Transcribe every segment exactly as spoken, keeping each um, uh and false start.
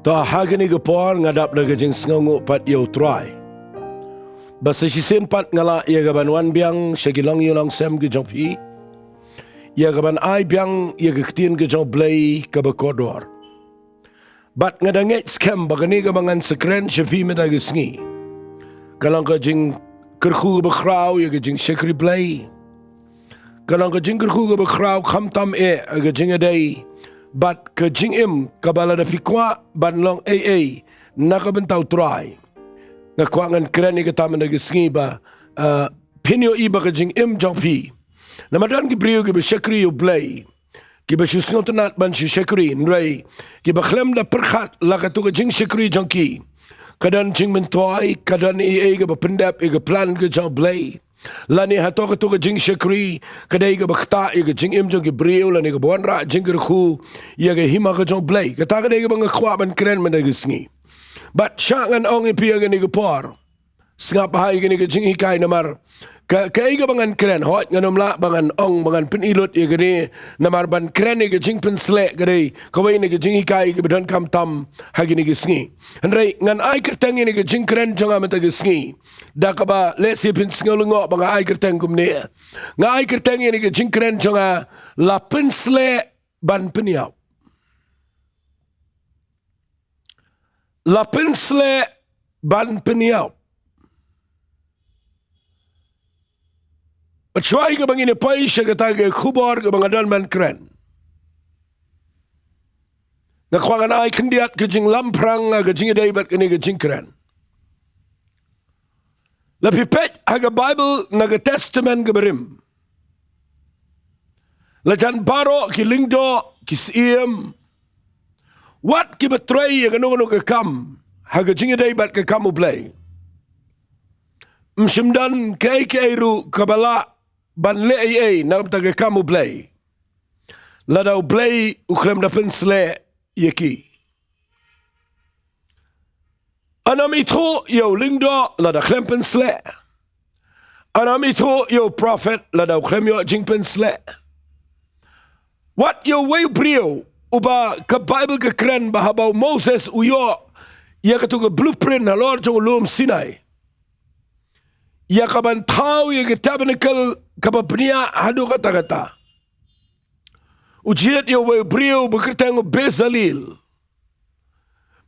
To ha kane ka por nga dap da ka jingsngewnguh pat ïa U Trai, ba sa shisien pat nga lah ïa ka ban wan biang sha ki longïing longsem ki jong phi, ïa ka ban ai biang ïa ka ktien ka jong U Blei kaba kordor. Bad nga da ngeit skhem ba kane kaba ngan sa kren sha phi mynta ka sngi, ka long ka jingkyrkhu kaba khraw ïa ka jingshakri Blei. Ka long ka jingkyrkhu kaba khraw khamtam eh ïa ka jingïadei bad ka jingim, kaba lada phi kwah ban long ei ei na ka bynta U Trai, nga kwah ngan kren ïa kata mynta ka sngi ba, ah, phin ïohi ba ka jingim jong phi. Namar don ki briew kiba shakri ïa U Blei, kiba shu sngewtynnat ban shu shakri, hynrei kiba khlem da pyrkhat la kato ka jingshakri jong ki ka don jingmyntoi, ka don ei ei kaba pyndep ïa ka plan ka jong U Blei. Lane hato kato ka jingshakri ka dei kaba ktah ïa ka jingim jong ki briew, lane kaba wanrah jingkyrkhu ïa ka hima ka jong U Blei. Kata ka dei kaba nga kwah ban kren mynta ka sngi. Bad shah ngan ong ïa phi ha kane ka por, sngap bha ïa kane ka jinghikai, namar ka, kaei kaba ngan kren, hooid ngan ym lah ba ngan ong ba ngan pyni lut ïa kane, namar ban kren ïa ka jingpynsleh ka dei kawei na ka jinghikai kaba donkam tam ha kane ka sngi. Hynrei ngan ai kyrteng ïa kane ka jingkren jong nga mynta ka sngi da kaba lehse phin sngew lyngngoh ba nga ai kyrteng kumne. Nga ai kyrteng ïa kane ka jingkren jong nga, La Pynsleh Ban Pynïap. La Pynsleh Ban Pynïap. Bad shuwa kaba ngin ïa poi sha kata ka khubor kaba nga don ban kren, nga kwah ngan ai khyndiat ka jinglamphrang ha ka jingïadei bad kane ka jingkren. La phi peit ha ka Baibl na ka Testament kaba rim, la jan baroh ki lyngdoh, ki syiem, wat kiba trei ïa kano kano ka kam ha ka jingïadei bad ka kam U Blei, ym shym don kaei kaei ruh kaba lah ban leh ei ei na ka bynta ka kam U Blei lada U Blei u khlem da pynsleh ïa ki. Ym ithuh ïa u lyngdoh lada khlem pynsleh. Ym ithuh ïa u prophet lada u khlem ïoh jingpynsleh. Wat ïa uwei u briew uba ka Baibl ka kren ba haba u Moses u ïoh ïa kato ka blueprint halor jong u lum Sinai, ïa ka ban thaw ïa ka tabernacle kaba bniah haduh katta katta, u jied ïa uwei u briew ba kyrteng u Bezalel.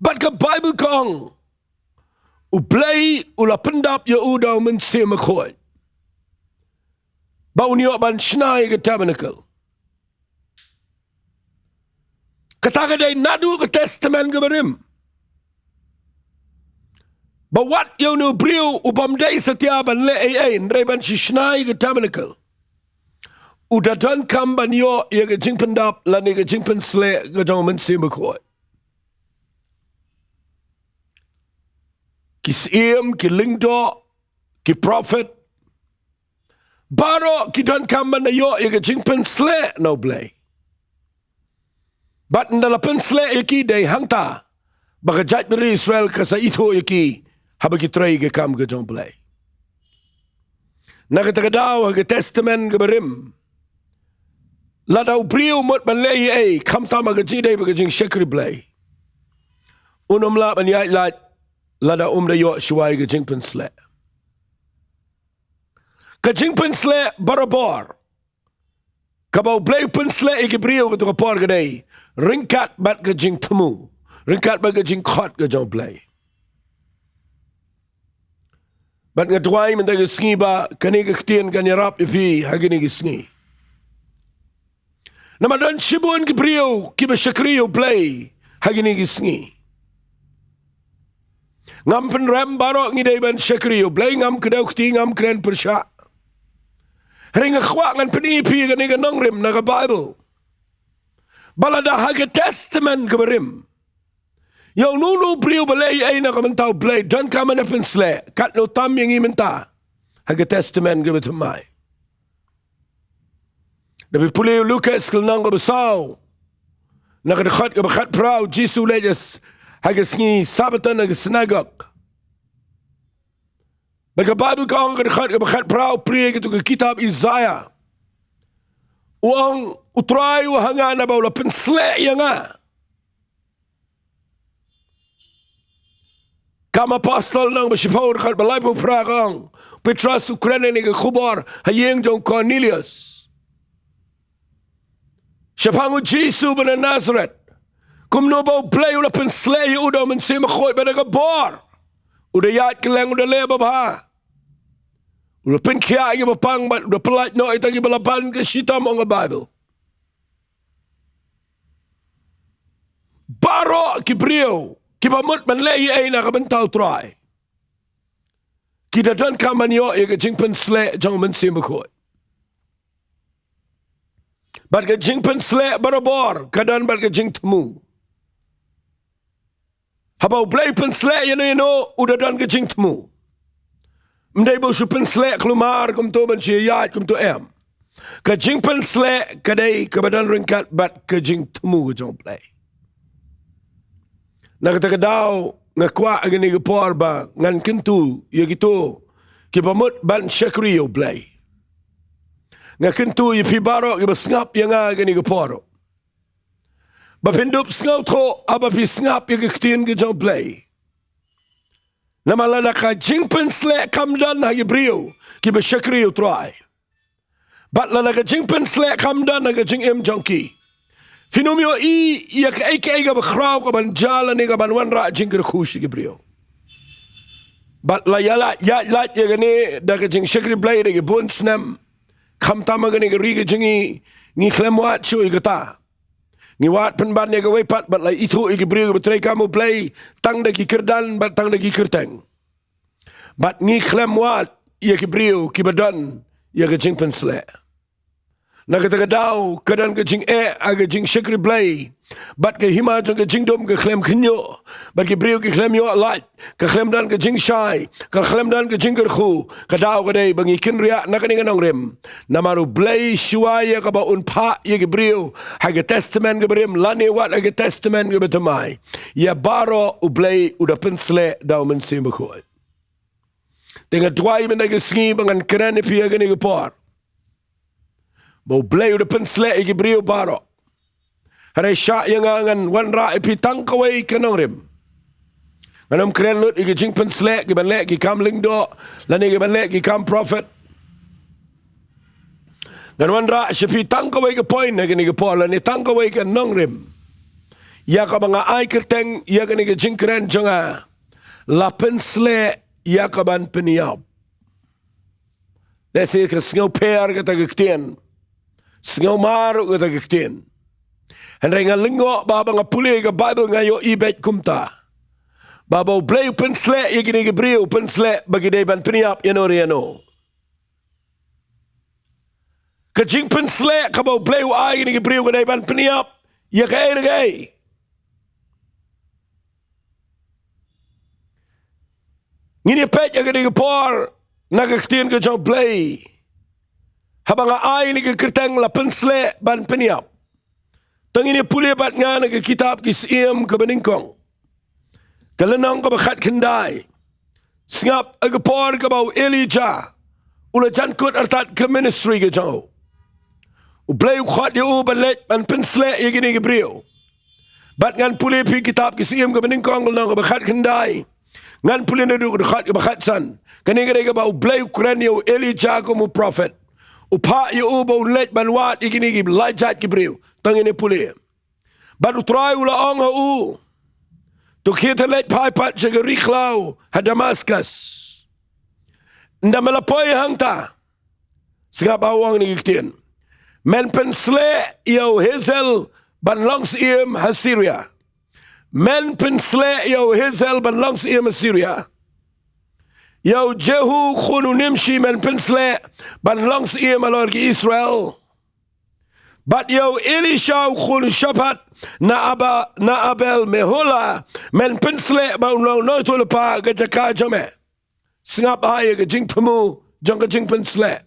Bad ka Baibl ka ong, U Blei u la pyndap ïa u da u Mynsiem Bakhuid ba un ïoh ban shna ïa ka tabernacle. Kata ka dei naduh ka Testament kaba rim, ba wat ïa une u briew u bym dei satia ban leh ei ei, hynrei ban shu shna ïa ka tabernacle, u da donkam ban ïoh ïa ka jingpyndap lane ka jingpynsleh ka jong u Mynsiem Bakhuid. Ki syiem, ki lyngdoh, ki prophet, baroh ki donkam ban da ïoh ïa ka jingpynsleh na U Blei. Bad ynda la pynsleh ïa ki, dei hangta ba ka jaitbynriew Israel ka sa ithuh ïa ki haba ki trei ïa ka kam ka jong U Blei. Na kata ka daw ha ka Testament kaba rim, lada u briew u mut ban leh ei ei khamtam ha ka jingïadei bad ka jingshakri Blei, un ym lah ban ïaid lait lada um da ïoh shuwa ïa ka jingpynsleh. Ka jingpynsleh barabor kaba U Blei u pynsleh ïa ki briew kato ka por ka dei ryngkat bad ka jingthmu, ryngkat bad ka jingkhot ka jong U Blei. Bad nga duwai mynta ka sngi ba kane ka ktien kan ïarap ïa phi ha kine ki sngi. Namar don shibun ki briew kiba shakri ïa U Blei ha kine ki sngi. Ngam pynrem baroh ngi dei ban shakri ïa U Blei, ngam kdew kti, ngam kren pyrshah. Hynrei nga kwah ngan pyni ïa phi kane ka nongrim na ka Baibl, ba lada ha ka Testament kaba rim, ïa uno uno u briew ba leh ei ei na ka bynta U Blei, donkam ban da pynsleh, katno tam ïa ngi mynta ha ka Testament kaba thymmai. Da phi pule u Lukas ka lynnong kaba saw, na ka dkhot kaba khatphra, u Jisu u leit ha ka sngi Sabbaton ha ka synagog. Bad ka Baibl ka ong, ka dkhot kaba khatphra, u plie ïa kato ka kitab Isaïah, u ong, U Trai u ong ha nga, naba u la pynsleh ïa nga. Kam Apostol lynnong ba shiphew dkhot ba laiphew phra ka ong, Petros u kren ïa kane ka khubor ha ïing jong u Kornelius. Shaphang u Jisu ba na Nasareth. Kumno ba U Blei u la pynshlur ïa u da u Mynsiem Bakhuid bad da ka bor. U da ïaid kylleng, u da leh babha. U da pynkhiah ïa kiba pang bad u da pyllait noh ïa kita kiba la ban ka shitom, ong ka Baibl. Baroh ki briew kiba mut ban leh ei ei na ka bynta U Trai, ki da donkam ban ïoh ïa ka jingpynshlur jong u Mynsiem Bakhuid. Bad ka jingpynshlur barabor ka don bad ka jingthmu. Haba U Blei u pynshlur ïano ïano, u da don ka jingthmu. Ym dei ba u shu pynshlur khlem ar kumto ban shu ïaid kumto, em. Ka jingpynshlur ka dei kaba don ryngkat bad ka jingthmu ka jong U Blei. Na kata ka daw nga kwah ha kane ka por ba ngan kyntu ïa kito kiba mut ban shakri ïa U Blei. Nga kyntu ïa phi baroh kiba sngap ïa nga ha kane ka por ba phin dup sngewthuh haba phi sngap ïa ka ktien ka jong U Blei. Namar lada ka jingpynshlur kam don ha ki briew kiba shakri ïa U Trai, bad lada ka jingpynshlur kam don ha ka jingim jong ki, phin ym ïohi ïa kaei kaei kaba khraw kaban jia lane kaban wanrah jingkyrkhu sha ki briew. Bad la ïa lait, ïa lait ïa kane da ka jingshakri Blei da ki bun snem. Khamtam ha kane ka ri ka jong ngi, ngi khlem wad shuh ïa kata. Ngi wad pynban ïa kawei pat bad la ithuh ïa ki briew kiba trei kam U Blei tang da ki kyrdan bad tang da ki kyrteng. Bad ngi khlem wad ïa ki briew kiba don ïa ka jingpynshlur. Na kata ka daw ka don ka jingeh ha ka jingshakri Blei, bad ka hima jong ka jingdum ka khlem khynñiuh, bad ki briew ki khlem ïoh lait, ka khlem don ka jingshai, ka khlem don ka jingkyrkhu. Ka daw ka dei ba ngi kynriah na kane ka nongrim. Namar U Blei shuwa ïa kaba un phah ïa ki briew ha ka Testament kaba rim lane wat ha ka Testament kaba thymmai, ïa baroh U Blei u da pynshlur da u Mynsiem Bakhuid. Te nga duwai mynta ka sngi ba ngan kren ïa phi ha kane ka por ba U Blei u da pynshlur ïa ki briew baroh. Hynrei shah ïa nga ngan wanrah ïa phi tang kawei ka nongrim. Ngan ym kren lut ïa ki jingpynshlur kiban leh ki kam lyngdoh lane kiban leh ki kam prophet. Ngan wanrah sha phi tang kawei ka point ha kane ka por lane tang kawei ka nongrim ïa kaba nga ai kyrteng ïa kane ka jingkren jong nga, la pynshlur ïa kaban pynïap. Lehse ka sngewpher kata ka ktien, sngewmar kata ka ktien. Hynrei nga lyngngoh ba haba nga pule ka Baibl nga ïohi beit kumta, ba haba U Blei u pynshlur ïa kine ki briew u pynshlur ba ki dei ban pynïap ïano re ïano. Ka jingpynshlur kaba U Blei u ai ïa kine ki briew ka dei ban pynïap ïa kaei re kaei. Ngin ïa peit ha kane ka por na ka ktien ka jong U Blei. Haba nga ai ïa kane ka kyrteng la pynshlur ban pynïap, to ngin ïa pule bad nga na ka kitab Ki Syiem kaba nyngkong, ka lynnong kaba khatkhyndai. Sngap, ha ka por kaba u Elijah u la jan kut artat ka ministry ka jong u, U Blei u khot ïa u ban leit ban pynshlur ïa kine ki briew. Bad ngan pule ïa phi kitab Ki Syiem kaba nyngkong, lynnong kaba khatkhyndai. Ngan pule naduh ka dkhot kaba khatsan. Kane ka dei kaba U Blei u kren ïa u Elijah kum u prophet. U phah ïa u ba un leit ban wad ïa kine ki lai jait ki briew. To ngin ïa pule. Bad U Trai u la ong ha u, to khie te leit phai pat sha ka ri khlaw ha Damascus. Ynda me la poi hangta, sngap ba u ong kine ki ktien: Men pynshlur ïa u Hazael ban long syiem ha Syria. Men pynshlur ïa u Hazael ban long syiem ha Syria. Ïa u Jehu khun u Nimshi men pynshlur ban long syiem halor ki Israel. Bad ïa u Elisha u khun u Shaphat na Aba-, na Abel Mehola men pynshlur ba un long nongïathuhlypa ha ka jaka jong me. Sngap bha ïa ka jingthmu jong ka jingpynshlur.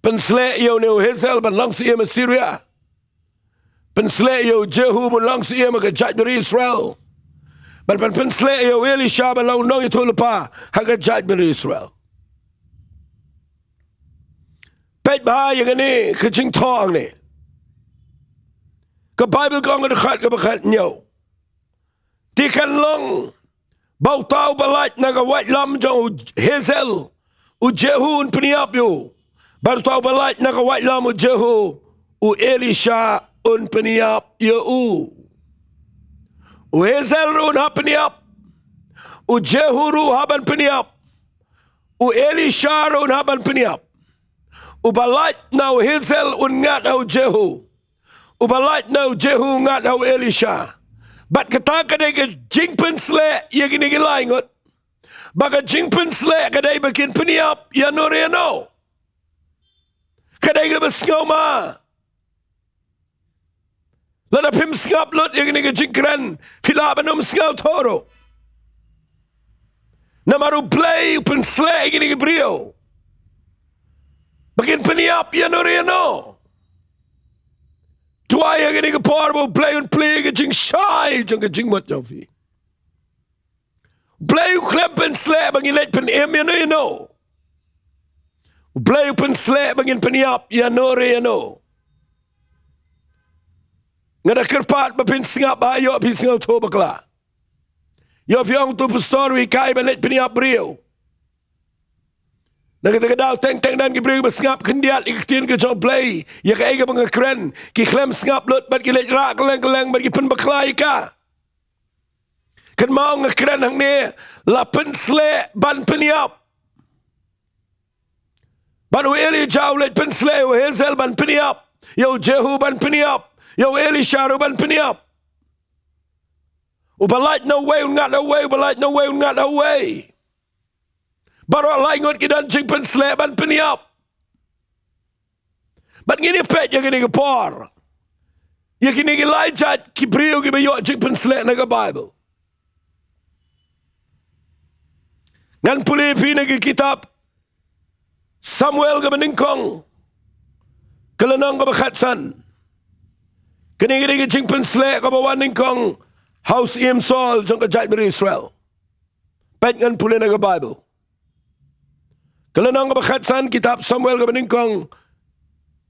Pynshlur ïa une u Hazael ban long syiem ha Syria. Pynshlur ïa u Jehu ban long syiem ha ka jaitbynriew Israel. Bad, bad pynshlur ïa u Elisha ban long nongïathuhlypa ha ka jaitbynriew Israel. Peit bha ïa kane ka jingthoh hangne. Ka Baibl ka ong ha ka dkhot kaba khathynñiew, te kan long ba uta uba lait na ka waitlam jong u Hazael, u Jehu un pynïap ïa u. Bad uta uba lait na ka waitlam u Jehu, u Elisha un pynïap ïa u. U Hazael ruh un hap pynïap. U Jehu ruh hap ban pynïap. U Elisha ruh un hap ban pynïap. Uba lait na u Hazael un ngat ha u Jehu. Uba lait na u Jehu un ngat ha u Elisha. Bad kata ka dei ka jingpynsleh ïa kine ki lai ngut. Ba ka jingpynsleh ka dei ba kin pynïap ïano re ïano. Ka dei kaba sngewma. Lada phim sngap lut ïa kine ki jingkren, phi lah ban ym sngewthuh ruh. Namar U Blei u pynsleh ïa kine ki briew ba kin pynïap ïano re ïano. Duwai ha kine ki por ba U Blei un plie ïa ki jingshai jong ki jingmut jong phi. U Blei u khlem pynsleh ba ngin leit pynim ïano ïano. U Blei u pynsleh ba ngin pynïap ïano re ïano. Nga da kyrpad ba phin sngap, ha ïoh phi sngewthuh bakla. Ïoh phi ong, to pastor, u hikai ban leit pynïap briew. Na kata ka daw teng teng don ki briew ba sngap khyndiat ïa ka ktien ka jong U Blei, ïa kaei kaba nga kren, ki khlem sngap lut bad ki leit rah kylleng kylleng bad ki pynbakla ïa ka. Kynmaw, nga kren hangne, la pynsleh ban pynïap. Bad u Elijah u leit pynsleh ïa u Hazael ban pynïap, ïa u Jehu ban pynïap, ïa u Elisha ruh ban pynïap. Uba lait na uwei un ngat ha uwei, uba lait na uwei un ngat ha uwei. Baroh lai ngut ki don jingpynsleh ban pynïap. Bad ngin ïa peit ïa kine ki por, ïa kine ki lai jait ki briew kiba ïoh jingpynsleh na ka Baibl. Ngan pule ïa phi na ka kitab Samuel kaba nyngkong, ka lynnong kaba khatsan. Kane ka dei ka jingpynsleh kaba wan nyngkong ha u Syiem Saul jong ka jaitbynriew Israel. Peit, ngan pule na ka Baibl. Ka lynnong kaba khatsan kitab Samuel kaba nyngkong,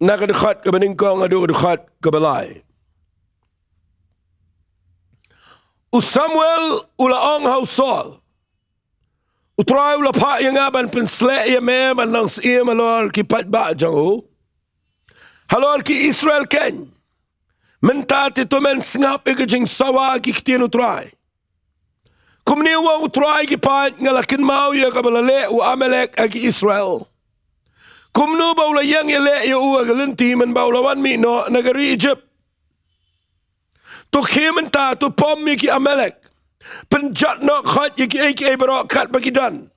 na ka dkhot kaba nyngkong haduh ka dkhot kaba lai. U Samuel u la ong ha u Saul, U Trai u la phah ïa nga ban pynsleh ïa me ban long syiem halor ki paidbah jong u, halor ki Israel keiñ. Mynta te to men sngap ïa ka jingsawa ki ktien U Trai. Kumne u ong U Trai ki paid, nga la kynmaw ïa kaba la leh u Amalek ha ki Israel, kumno ba u la ïeng ïaleh ïa u ha ka lynti mynba u la wan mih noh na ka ri Ijipt. To khie mynta, to pom ïa ki Amalek. Pynjot noh khoit ïa kiei kiei baroh katba ki don.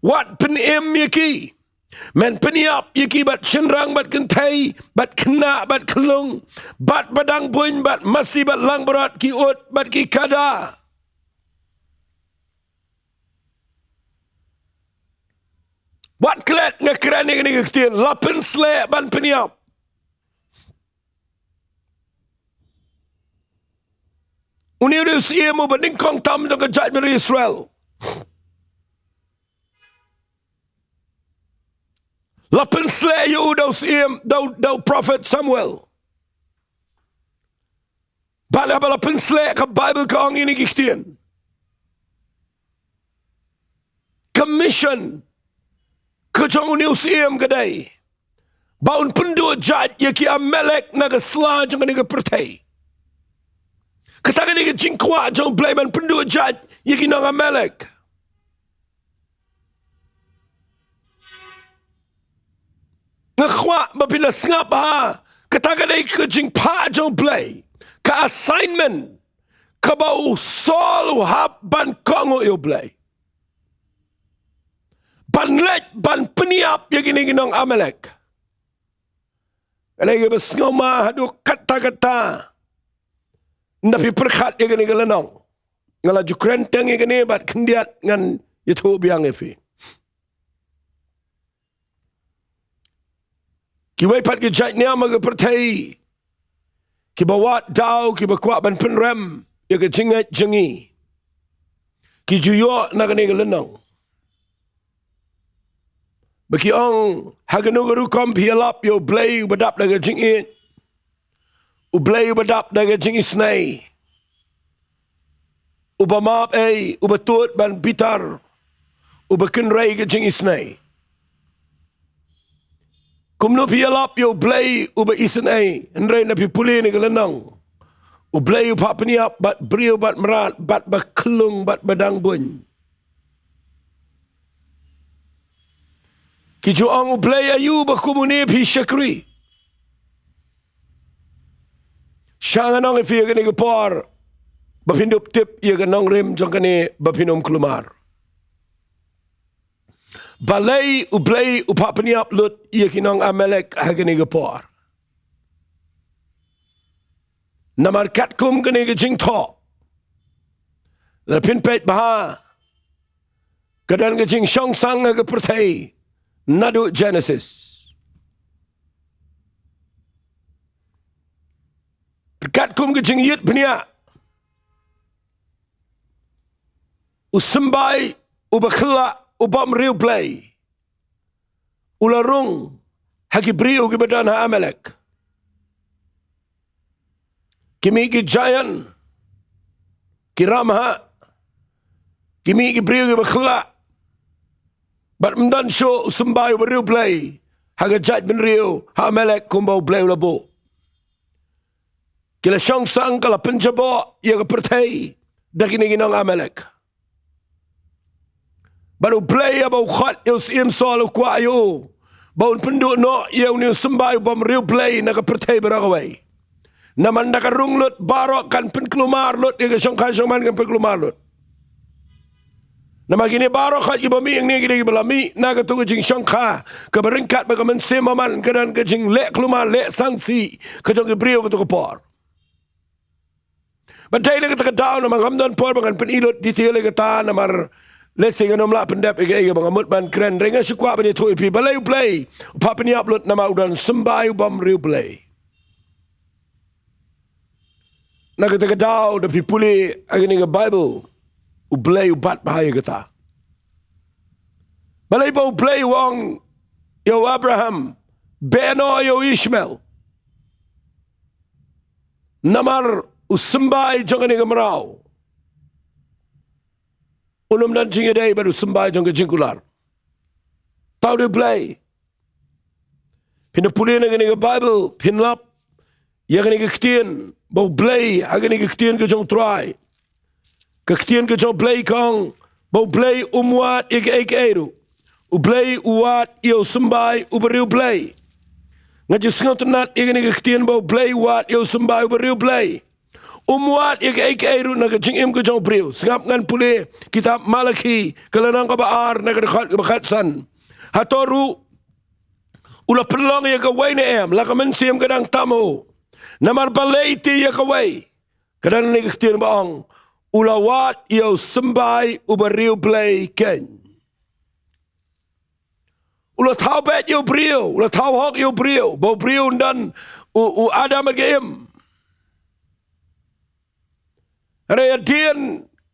Wat pynim ïa ki. Men pynïap ïa ki bad shynrang bad kynthei bad khynnah bad khyllung bad ba dang buiñ bad masi bad langbrot, ki ut bad ki kada. Wat klet, nga kren ïa kane ka ktien, la pynsleh ban pynïap. Une u dei u syiem uba nyngkong tam jong ka jaitbynriew Israel. La pynsleh ïa u da u syiem, da u, da u prophet Samuel. Bad haba la pynsleh, ka Baibl ka ong ïa kine ki ktien. Ka mission ka jong une u syiem ka dei ba un pynduh jait ïa ki Amalek na ka sla jong kane ka pyrthei. Kata ka dei ka jingkwah jong U Blei, ban pynduh jait ïa ki nong Amalek. Nga kwah ba phin da sngap ha kata ka dei ka jingphah jong U Blei, ka assignment kaba u Saul u hap ban kohnguh ïa U Blei. Ban leit ban pynïap ïa kine ki nong Amalek. Kane kaba sngewma haduh katta katta. Ynda phi pyrkhat ïa kane ka lynnong, nga la ju kren teng ïa kane bad khyndiat ngan ïathuh biang ïa phi. Kiwei pat ki jait niam ha ka pyrthei kiba wad daw, kiba kwah ban pynrem ïa ka jingngeit jong ngi, ki ju ïoh na kane ka lynnong. Ba ki ong, ha kano ka rukom phi ïalap ïa U Blei uba dap da ka jingïeit, U Blei uba dap da ka jingisynei? uba map ei, uba tud ban bitar, uba kynrei ka jingisynei. Kumno phi ïalap ïa U Blei uba isynei, hynrei na phi pule na ka lynnong, U Blei u phah pynïap bad briew bad mrad bad ba khlung bad ba dang buiñ. Ki ju ong, U Blei aïu ba kum une phi shakri? Sha nga ong ïa phi ïa kane ka por, ba phin dup tip ïa ka nongrim jong kane ba phin ym kulmar. Balei U Blei u phah pynïap lut ïa ki nong Amalek ha kane ka por? Namar katkum kane ka jingthoh, lada phin peit bha, ka don ka jingshongsang ha ka pyrthei naduh Genesis. Katkum ka jingïit bniah, u symbai uba khlak, u bym riewblei, u la rung ha ki briew kiba don ha Amalek. Ki mih ki giant, ki ramhah, ki mih ki briew kiba khlak. Bad ym don shuh u symbai uba riewblei ha ka jaitbynriew ha Amalek kumba U Blei u la buh. Ki la shongsang, ka la pynjaboh ïa ka pyrthei da kine ki nong Amalek. Bad U Blei haba u khot ïa u Syiem Saul u kwah ïa u ba un pynduh noh ïa une u symbai u bym riewblei na ka pyrthei baroh kawei. Namar lada ka rung lut baroh kan pynkulmar lut, ïa ka shongkha shongman kan pynkulmar lut. Namar kine baroh khot kiba mih hangne ki dei kiba la mih na kato ka jingshongkha kaba ryngkat bad ka mynsiem bymman, ka don ka jingleh kulmar leh sangsi ka jong ki briew kato ka por. Bad dei na kata ka daw, namar ngam don por ba ngan pyni lut detail ïa kata, namar lehse ngan ym lah pyndep ïa kaei kaba nga mut ban kren, hynrei nga shu kwah ban ïathuh ïa phi balei U Blei u phah pynïap lut, namar u don symbai u bym riewblei. Na kata ka daw, da phi pule ha kane ka Baibl, U Blei u bat bha ïa kata. Balei ba U Blei u ong ïa u Abraham, beh noh ïa u Ishmael? Namar u symbai jong kane ka mraw un ym don jingïadei bad u symbai jong ka jingkular. Tang U Blei. Phin da pule na kane ka Baibl, phin lap ïa kane ka ktien ba U Blei, ha kane ka ktien ka jong U Trai, ka ktien ka jong U Blei ka ong ba U Blei um wad ïa kaei kaei ruh. U Blei u wad ïa u symbai uba riewblei. Nga ju sngewtynnat ïa kane ka ktien ba U Blei u wad ïa u symbai uba riewblei. Um wad ïa kaei kaei ruh na ka jingim ka jong u briew. Sngap, ngan pule kitab Malaki, ka lynnong kaba ar, na ka dkhot kaba khatsan. Hato ruh u la pynlong ïa kawei ne em, la ka mynsiem ka dang tam o? Namar balei te ïa kawei? Ka don kane ka ktien ba ong, u la wad ïa u symbai uba riewblei keiñ. U la thaw beit ïa u briew, u la thaw hok ïa u briew, ba u briew un don u, u Adam bad ka Im. Hynrei hadien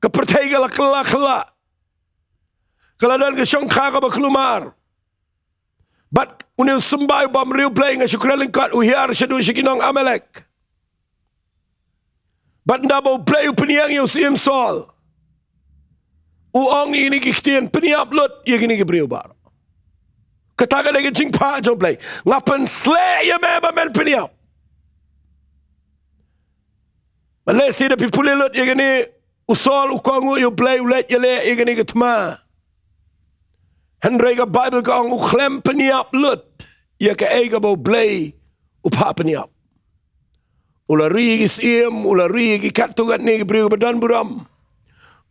ka pyrthei ka la kylla kylla, ka la don ka shongkha kaba kulmar. Bad une u symbai u bym riewblei, nga shu kren lyngkot, u hiar shaduh sha ki nong Amalek. Bad ynda ba U Blei u pynïeng ïa u Syiem Saul, u ong ïa kine ki ktien, pynïap lut ïa kine ki briew baroh. Kata ka dei ka jingphah jong U Blei. Nga pynshlur ïa me ba men pynïap. Bad lehse da phi pule lut ïa kane, u Saul u kohnguh ïa U Blei, u leit ïaleh ïa kane ka thma. Hynrei ka Baibl ka ong u khlem pynïap lut ïa kaei kaba U Blei u phah pynïap. U la ri ïa ki syiem, u la ri ïa ki katto katne ki briew ba don burom.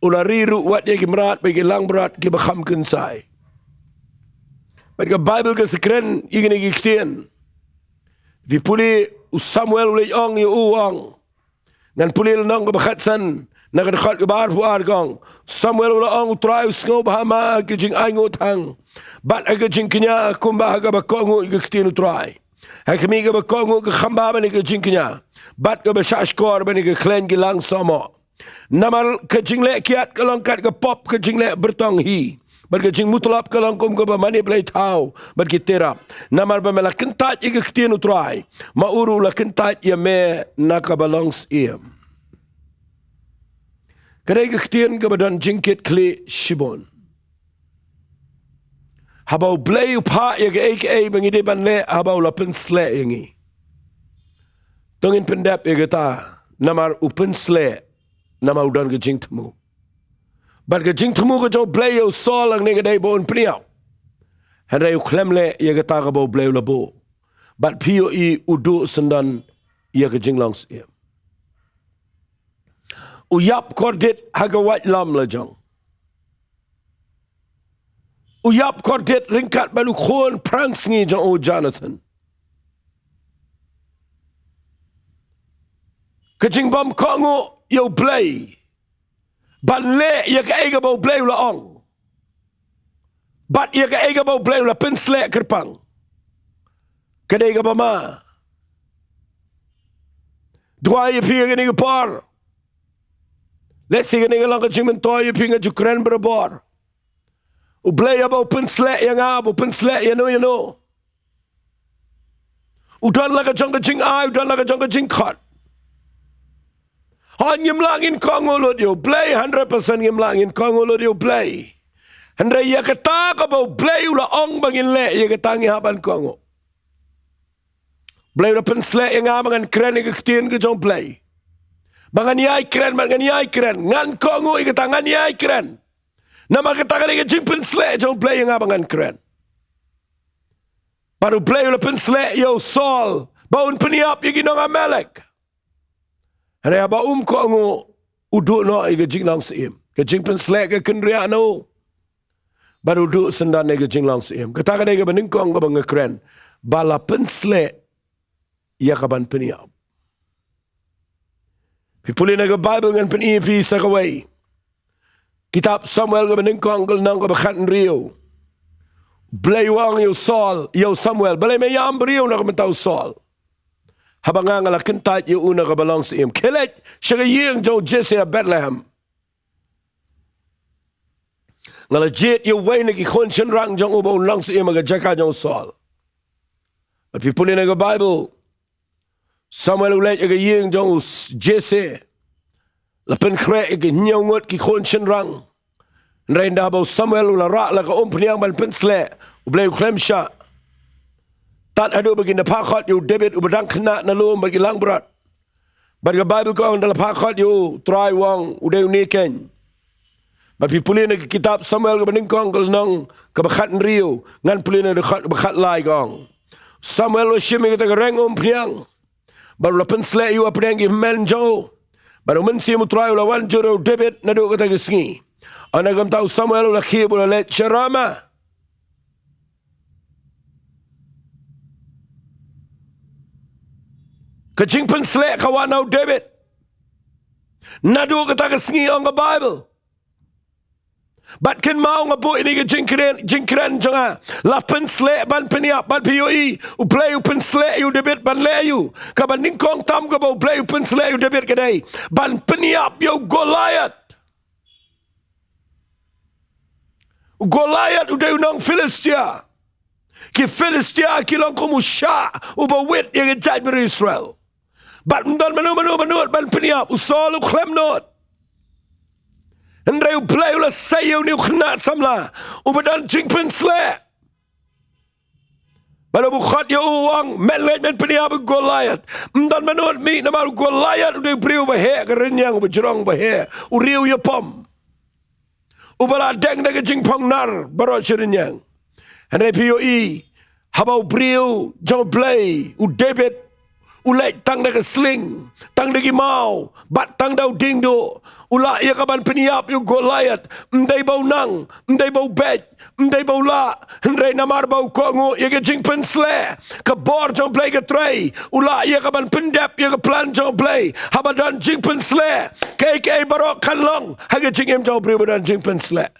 U la ri ruh wat ïa ki mrad bad ki langbrot kiba kham kynsai. Bad ka Baibl ka sa kren ïa kine ki ktien. Phi pule, u Samuel u leit ong ïa u, u ong. Ngan pule lynnong kaba khatsan, na ka dkhot kaba arphew ar ka ong. Samuel u la ong, U Trai u sngew bha ma ha ka jingainguh thang bad ha ka jingkñia, kumba ha kaba kohnguh ïa ka ktien U Trai. Ha ka khmih kaba kohnguh ka kham bha ban ïa ka jingkñia, bad kaba shahshkor ban ïa ka khleiñ ki lang sohmoh. Namar ka jingleh kiad ka long kat ka pop, ka jingleh byrtong hi. Bad ka jingmutlop ka long kum kaba mane blei thaw bad ki terap. Namar ba me la kyntait ïa ka ktien U Trai, ma u ruh u la kyntait ïa me na kaba long syiem. Ka dei ka ktien kaba don jingkit khlieh shibun. Haba U Blei u phah ïa kaei kaei ba ngi dei ban leh, haba u la pynsleh ïa ngi, to ngin pyndep ïa kata, namar u pynsleh, namar u don ka jingthmu. Bad ka jingthmu ka jong U Blei ïa u Saul hangne ka dei ba un pynïap. Hynrei u khlem leh ïa kata kaba U Blei u la buh. Bad phi ïohi u duh syndon ïa ka jinglong syiem. U ïap kordit ha ka waitlam la jong. U ïap kordit ryngkat bad u khun phrangsngi jong u Jonathan. Ka jingbym kohnguh ïa U Blei ban leh ïa kaei kaba U Blei u la ong, bad ïa kaei kaba U Blei u la pynsleh kyrpang, ka dei kaba ma. Duwai ïa phi ha kane ka por. Lehse kane ka long ka jingmyntoi ïa phi, nga ju kren barabor. U Blei haba u pynsleh ïa nga, haba u pynsleh ïano ïano, u don la ka jong ka jingai, u don la ka jong ka jingkhot. Hooid, ngim lah ngin kohnguh lut ïa U Blei, hundred percent ngim lah ngin kohnguh lut ïa U Blei. Hynrei ïa kata kaba U Blei u la ong ba ngin leh, ïa kata ngi hap ban kohnguh. U Blei u la pynsleh ïa nga ba ngan kren ïa ka ktien ka jong U Blei. Ba ngan ïai kren, ba ngan ïai kren. Ngan kohnguh ïa kata, ngan ïai kren. Namar kata ka dei ka jingpynsleh jong U Blei ïa nga ba ngan kren. Bad U Blei u la pynsleh ïa u Saul ba un pynïap ïa ki nong Amalek. Hynrei haba um kohnguh, u duh noh ïa ka jinglong syiem. Ka jingpynsleh ka kynriah noh. Bad u duh syndon ïa ka jinglong syiem. Kata ka dei kaba nyngkong kaba nga kren. Ba la pynsleh ïa ka ban pynïap. Phi pule na ka Baibl, ngan pyni ïa phi sa kawei. Kitab Samuel kaba nyngkong, ka lynnong kaba khathynriew. U Blei u ong ïa u Saul, ïa u Samuel, balei me ïam briew na ka bynta u Saul? Haba nga, nga la kyntait ïa u na kaba long syiem. Khie leit sha ka ïing jong u Jesse ha Bethlehem. Nga la jied ïa uwei na ki khun shynrang jong u ba un long syiem ha ka jaka jong u Saul. Bad phi pule na ka Baibl, Samuel u leit ha ka ïing jong u S-, Jesse. La pynkhreh ïa ki hynñiew ngut ki khun shynrang. Hynrei ynda ba u Samuel u la rah la ka umphniang ban pynsleh, U Blei u khlem shah. Tad haduh ba kin da phah khot ïa u David uba dang khynnah na lum bad ki langbrot. Bad ka Baibl ka ong ynda la phah khot ïa u, U Trai u ong u dei une keiñ. Bad phi pule na ka kitab Samuel kaba nyngkong, ka lynnong kaba khathynriew, ngan pule na ka dkhot ba khatlai, ka ong: Samuel u la shim ïa kata ka reng umphniang. Bad u la pynsleh ïa u hapdeng ki hynmen jong u. Bad U Mynsiem U Trai u la wan jur ïa u David naduh kata ka sngi. Ynda kumta u Samuel u la khie bad u la leit sha Rama. Ka jingpynsleh ka wan na u David. Naduh kata ka sngi, ong ka Baibl. Bad kynmaw, nga buh ïa kane ka jingkren, jingkren jong nga. La pynsleh ban pynïap, bad phi ïohi, U Blei u pynsleh ïa u David ban leh ïa u. Kaba nyngkong tam kaba U Blei u pynsleh ïa u David ka dei ban pynïap ïa u Goliath. U Goliath u dei u nong Philistia. Ki Philistia ki long kum u shah uba wit ïa ka jaitbynriew Israel. Bad ym don mano mano ba nud ban pynïap, u Saul u khlem nud. Hynrei U Blei u la sei ïa une u khynnah samla uba don jingpynsleh. Bad u khot ïa u, u ong, men leit men pynïap ïa u Goliath. Ym don mano mih namar u Goliath u dei u briew uba heh ka rynïeng, uba jrong, uba heh, u riew ïapom, uba la deng da ka jingphong nar baroh shi rynïeng. Hynrei phi ïohi, haba u briew jong U Blei, u David, u leit tang da ka sling, tang da ki maw, bad tang da u diengduh, u lah ïa ka ban pynïap ïa u Goliath. Ym dei ba u nang, ym dei ba u beit, ym dei ba u lah, hynrei namar ba u kohnguh ïa ka jingpynsleh. Ka bor jong U Blei ka trei, u lah ïa ka ban pyndep ïa ka plan jong U Blei. Haba don jingpynsleh, kaei kaei baroh kan long ha ka jingim jong u briew ba don jingpynsleh.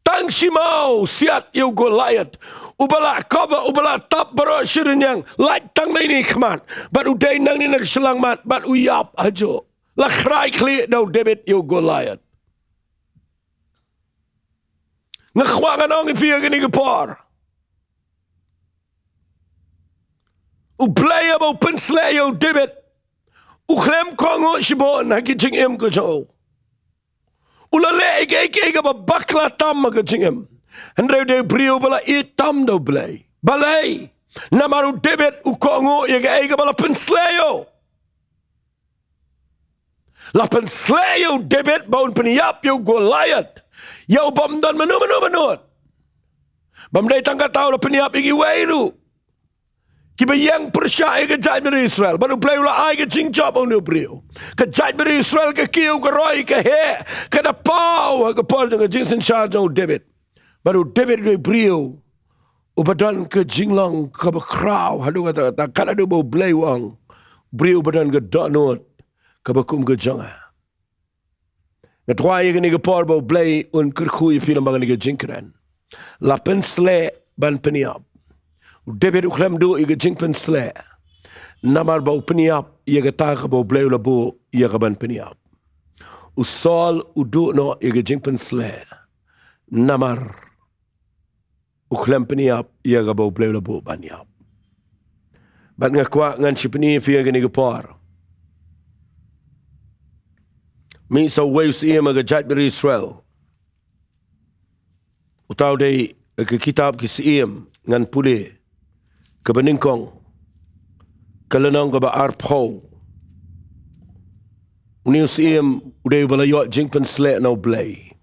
Tang shi maw siat ïa u Goliath, uba la cover, uba la tap baroh shi rynïeng, lait tang nangne khmat, bad u dei nangne na ka shyllangmat, bad u ïap hajuh. La khrai khlieh da u David ïa u Goliath. Nga kwah ngan ong ïa phi ha kane ka por, U Blei haba u pynsleh ïa u David, U khlem kohnguh shibun ha ki jingim ka jong u. U la leh ïa kaei kaei kaba bakla tam ha ka jingim. Hynrei u dei u briew ba la ïeit tam da U Blei. Balei? Namar u David u kohnguh ïa kaei kaba la pynsleh ïa u. La pynsleh ïa u David ba un pynïap ïa u Goliath. Ïa u bym don mano mano mano. Bym dei tang kata, u la pynïap ïa kiwei ruh kiba ïeng pyrshah ïa ka jaitbynriew Israel. Bad U Blei u la ai ka jingjop ha une u briew. Ka jaitbynriew Israel ka kiew, ka roi, ka heh, ka da paw ha ka por jong ka jingsynshar jong u David. Bad u David u dei u briew uba don ka jinglong kaba khraw haduh katta katta, kat haduh ba U Blei u ong, u briew uba don ka dohnud kaba kum ka jong nga. Nga tharai ïa kane ka por ba U Blei un kyrkhu ïa phi lyngba kane ka jingkren. La pynsleh ban pynïap. U David u khlem duh ïa ka jingpynsleh. Namar ba u pynïap ïa kata kaba U Blei u la buh ïa ka ban pynïap. U Saul u duh noh ïa ka jingpynsleh. Namar u khlem pynïap ïa kaba U Blei u la buh ban ïap. Bad nga kwah ngan shu pyni ïa phi ha kane ka por. Mih sa uwei u syiem ha ka jaitbynriew Israel. Uta u dei ha ka kitab Ki Syiem, ngan pule kaba nyngkong, ka lynnong kaba arphew. Une u syiem u dei uba la ïoh jingpynsleh na U Blei.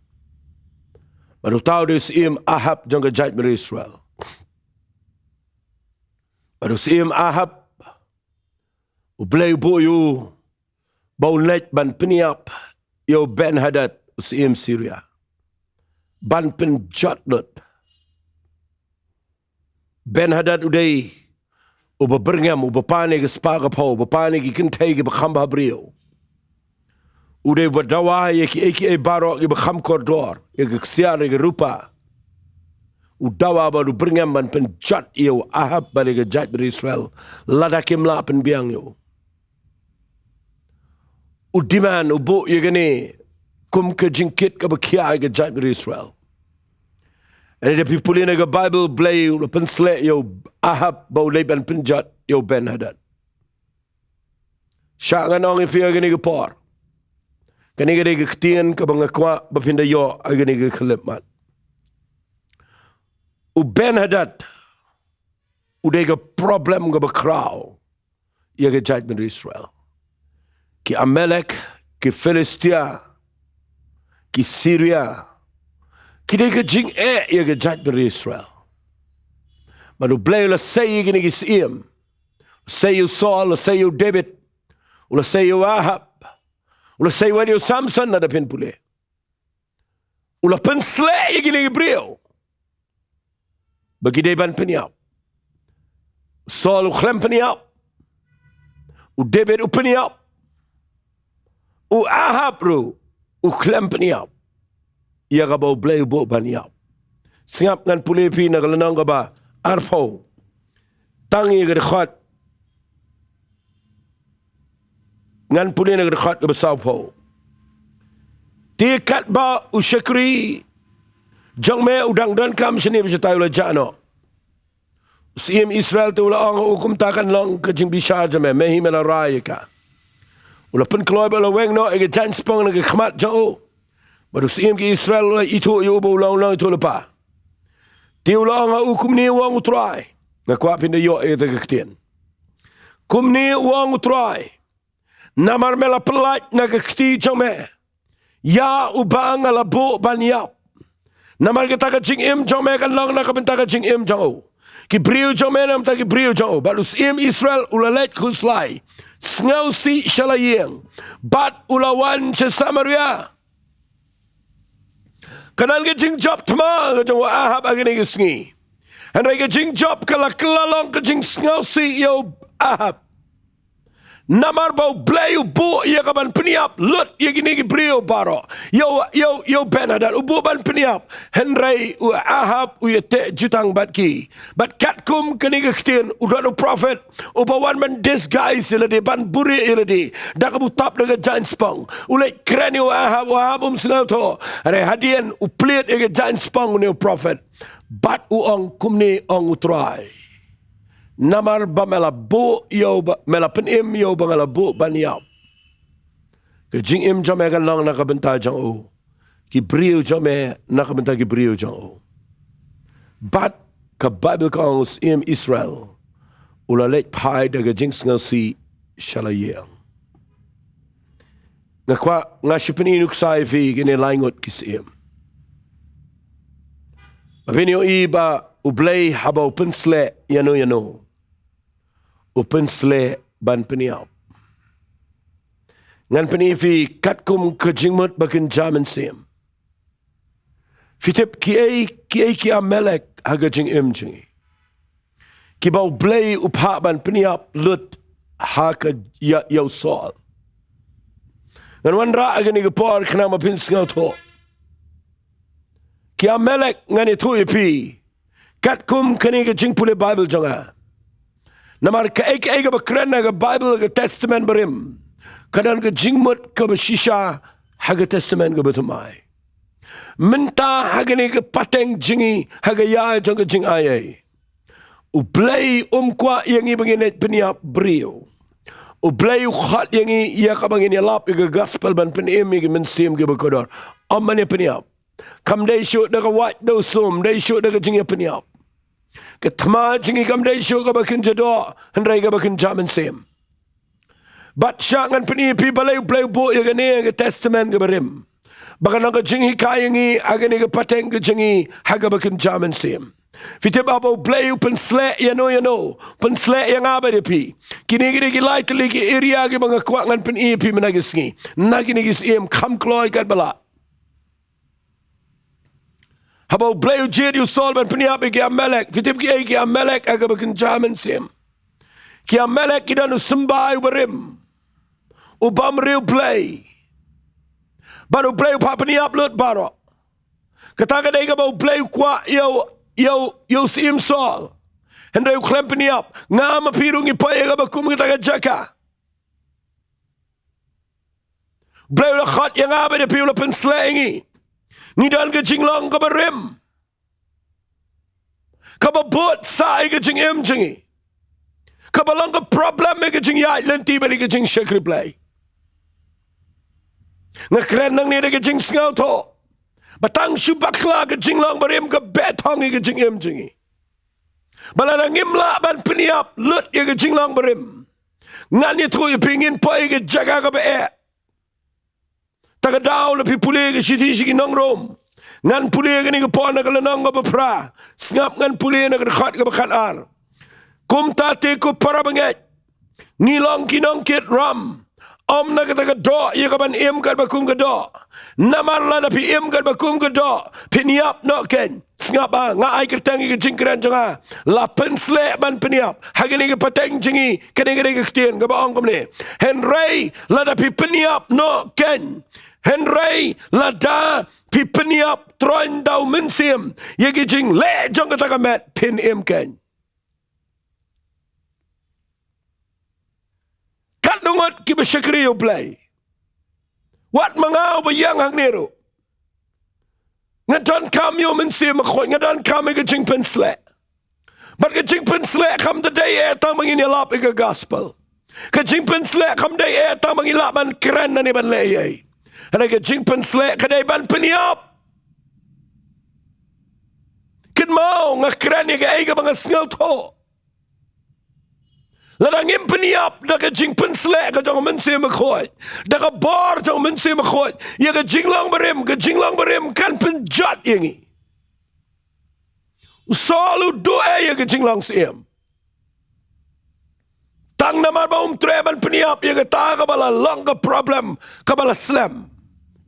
Bad uta u dei u syiem Ahab jong ka jaitbynriew Israel. Bad u syiem Ahab, U Blei u buh ïa u ba un leit ban pynïap ïa u Benhadad u syiem Syria. Ban pynjot lut. Benhadad u dei uba byrngem, uba pan ïa ka spah ka phew, uba pan ïa ki kynthei kiba kham bha briew. U dei uba dawa ïa kiei kiei baroh kiba kham kordor, ïa ka ksiar, ïa ka rupa. U dawa bad u byrngem ban pynjot ïa u Ahab bad ïa ka jaitbynriew Israel lada kim lah pynbiang ïa u. U demand, u buh ïa kane kum ka jingkit kaba khia ïa ka jaitbynriew Israel. Hynrei lada phi pule na ka Baibl, U Blei u la pynsleh ïa u Ahab ba u leit ban pynjot ïa u Benhadad. Shah ngan ong ïa phi ha kane ka por. Kane ka dei ka ktien kaba nga kwah ba phin da ïoh ha kane ka khyllipmat. U Benhadad u dei ka problem kaba khraw ïa ka jaitbynriew Israel. Ki Amalek, ki Philistia, ki Syria, ki dei ka jingeh ïa ka jaitbynriew Israel. Bad U Blei u la sei ïa kine ki syiem. U la sei ïa u Saul, u la sei ïa u David, u la sei ïa u Ahab, u la sei wat ïa u Samson, lada phin pule. U la pynsleh ïa kine ki briew ba ki dei ban pynïap. U Saul u khlem pynïap. U David u pynïap. U Ahab ruh u khlem pynïap ïa kaba U Blei u buh ban ïap. Sngap, ngan pule ïa phi na ka lynnong kaba arphew, tang ïa ka dkhot. Ngan pule na ka dkhot kaba sawphew. Te katba u shakri jong me u dang donkam shane bad shatai, u la jah noh. U syiem Israel te u la ong ha u, kumta kan long ka jingbishar jong me, me hi me la rai ïa ka. U la pynkloi bad u la weng noh ïa ka jaiñspong na ka khmat jong u. Bad u syiem ki Israel u la ithuh ïa u ba u long u nongïathuhlypa. Te u la ong ha u, kumne u ong U Trai. Nga kwah phin da ïoh ïa kata ka ktien. Kumne u ong U Trai. Namar me la pyllait na ka kti jong me ïa uba nga la buh ban ïap. Namar kata ka jingim jong me kan long na ka bynta ka jingim jong u. Ki briew jong me na ka bynta ki briew jong u. Bad u syiem Israel u la leit khuslai, sngewsih sha la ïing, bad u la wan sha Samaria. Ka don ka jingjop thma ka jong u Ahab ha kine ki sngi. Hynrei ka jingjop ka la kylla long ka jingsngewsih ïa u Ahab. Namar ba U Blei u buh ïa ka ban pynïap lut ïa kine ki briew baroh. Ïa u, ïa u, ïa u Benhadad u buh ban pynïap. Hynrei u Ahab u ïateh jutang bad ki. Bad katkum kane ka ktien, u don u prophet uba wan ban disguise ïa lade, ban buhrieh ïa lade da kaba u tap da ka jaiñspong. U leit kren ïa u Ahab, u Ahab um sngewthuh. Hynrei hadien u plied ïa ka jaiñspong une u prophet. Bad u ong, kumne ong U Trai. Namar ba me la buh ïa u ba, me la pynim ïa u ba nga la buh ban ïap. Ka jingim jong me kan long na ka bynta jong u, ki briew jong me na ka bynta ki briew jong u. Bad ka Baibl ka ong u Syiem Israel u la leit phai da ka jingsngewsih sha la ïing. Nga kwah, nga shu pyni nuksa ïa phi kine lai ngut ki syiem. Ba phin ïohi ba U Blei haba u pynsleh ïano ïano, u pynsleh ban pynïap. Ngan pyni phi katkum ka jingmut ba kynja mynsiem. Phi tip kiei kiei ki Amalek ha ka jingim jong ngi, kiba U Blei u phah ban pynïap lut ha ka ïa, ïa u Saul. Ngan wanrah ha kane ka por khnang ba phin sngewthuh. Ki Amalek ngan ïathuh ïa phi katkum kane ka jingpule Baibl jong nga. Namar kaei kaei kaba kren ha ka Baibl, ka Testament Barim, ka don ka jingmut kaba shisha ha ka Testament kaba thymmai. Mynta ha kane ka pateng jong ngi ha ka ïa jong ka jingai ei, U Blei um kwah ïa ngi ba ngin leit pynïap briew. U Blei u khot ïa ngi ïa kaba ngin ïalap ïa ka gospel ban pynim ïa ki mynsiem kiba kordor. Ym ban ïa pynïap. Kam dei shuh da ka wait da u sum, dei shuh da ka jingïapynïap. Ka thma jong ngi kam dei shuh kaba kynja doh, hynrei kaba kynja mynsiem. Bad shah ngan pyni ïa phi balei U Blei u buh ïa kane ka Testament kaba rim, ba kan long ka jinghikai ïa ngi ha kane ka pateng ka jong ngi ha kaba kynja mynsiem. Phi tip haba U Blei u pynsleh ïano ïano, pynsleh ïa nga bad ïa phi. Kine ki dei ki lai tylli ki area kiba nga kwah ngan pyni ïa phi mynta ki sngi. Na kine ki syiem, kham kloi katba lah. Haba U Blei u jied ïa u Saul ban pynïap ïa ki Amalek, phi tip kiei ki Amalek ha kaba kynja mynsiem? Ki Amalek ki don u symbai uba rim, u bym rieh Blei. Bad U Blei u phah pynïap lut baroh. Kata ka dei kaba U Blei u kwah ïa u, ïa u, ïa u Syiem Saul. Hynrei u khlem pynïap. Nga ma phi ruh ngi poi ïa kaba kum kata ka jaka. U Blei u la khot ïa nga bad ïa phi, u la pynsleh ïa ngi. Ngi don ka jinglong kaba rim, kaba bud sa ïa ka jingim jong ngi, kaba long ka problem ïa ka jingïaid lynti bad ïa ka jingshakri Blei. Nga kren nangne da ka jingsngewthuh ba tang shu bakla ka jinglong barim ka beh thong ïa ka jingim jong ngi. Ba lada ngim lah ban pynïap lut ïa ka jinglong barim, ngan ïathuh ïa phi, ngin poi ïa ka jaka kaba eh. Ta ka daw lada phi pule ka shithi sha ki nong Rom. Ngan pule kane ka por na ka lynnong kaba phra. Sngap, ngan pule na ka dkhot kaba khatar. Kumta te ko para bangeit, ngi long ki nongkit ram, ym na kata ka doh ïa kaban im katba kum ka doh. Namar lada phi im katba kum ka doh, phin ïap noh keiñ. Sngap, ah, nga ai kyrteng ïa ka jingkren jong nga, la pynsleh ban pynïap. Ha kane ka pateng jong ngi, kane ka dei ka ktien kaba ong kumne: Hynrei lada phi pynïap noh keiñ, hynrei lada phi pynïap troiñ da u Mynsiem ïa ki jingleh jong kata ka met, phin im keiñ. Katno ngut kiba shakri ïa U Blei? Wat ma nga uba ïeng hangne ruh, nga donkam ïa u Mynsiem Bakhuid, nga donkam ïa ka jingpynsleh. Bad ka jingpynsleh kam da dei eh tang ba ngin ïalap ïa ka gospel. Ka jingpynsleh kam dei eh tang ba ngin lah ban kren nangne ban leh ei ei. Hynrei ka jingpynsleh ka dei ban pynïap. Kynmaw, nga kren ïa kaei kaba nga sngewthuh. Lada ngim pynïap da ka jingpynsleh ka jong u Mynsiem Bakhuid, da ka bor jong u Mynsiem Bakhuid ïa ka jinglong barim, ka jinglong barim kan pynjot ïa ngi. U Saul u duh eh ïa ka jinglong syiem, tang namar ba um treh ban pynïap ïa kata kaba la long ka problem, kaba la slem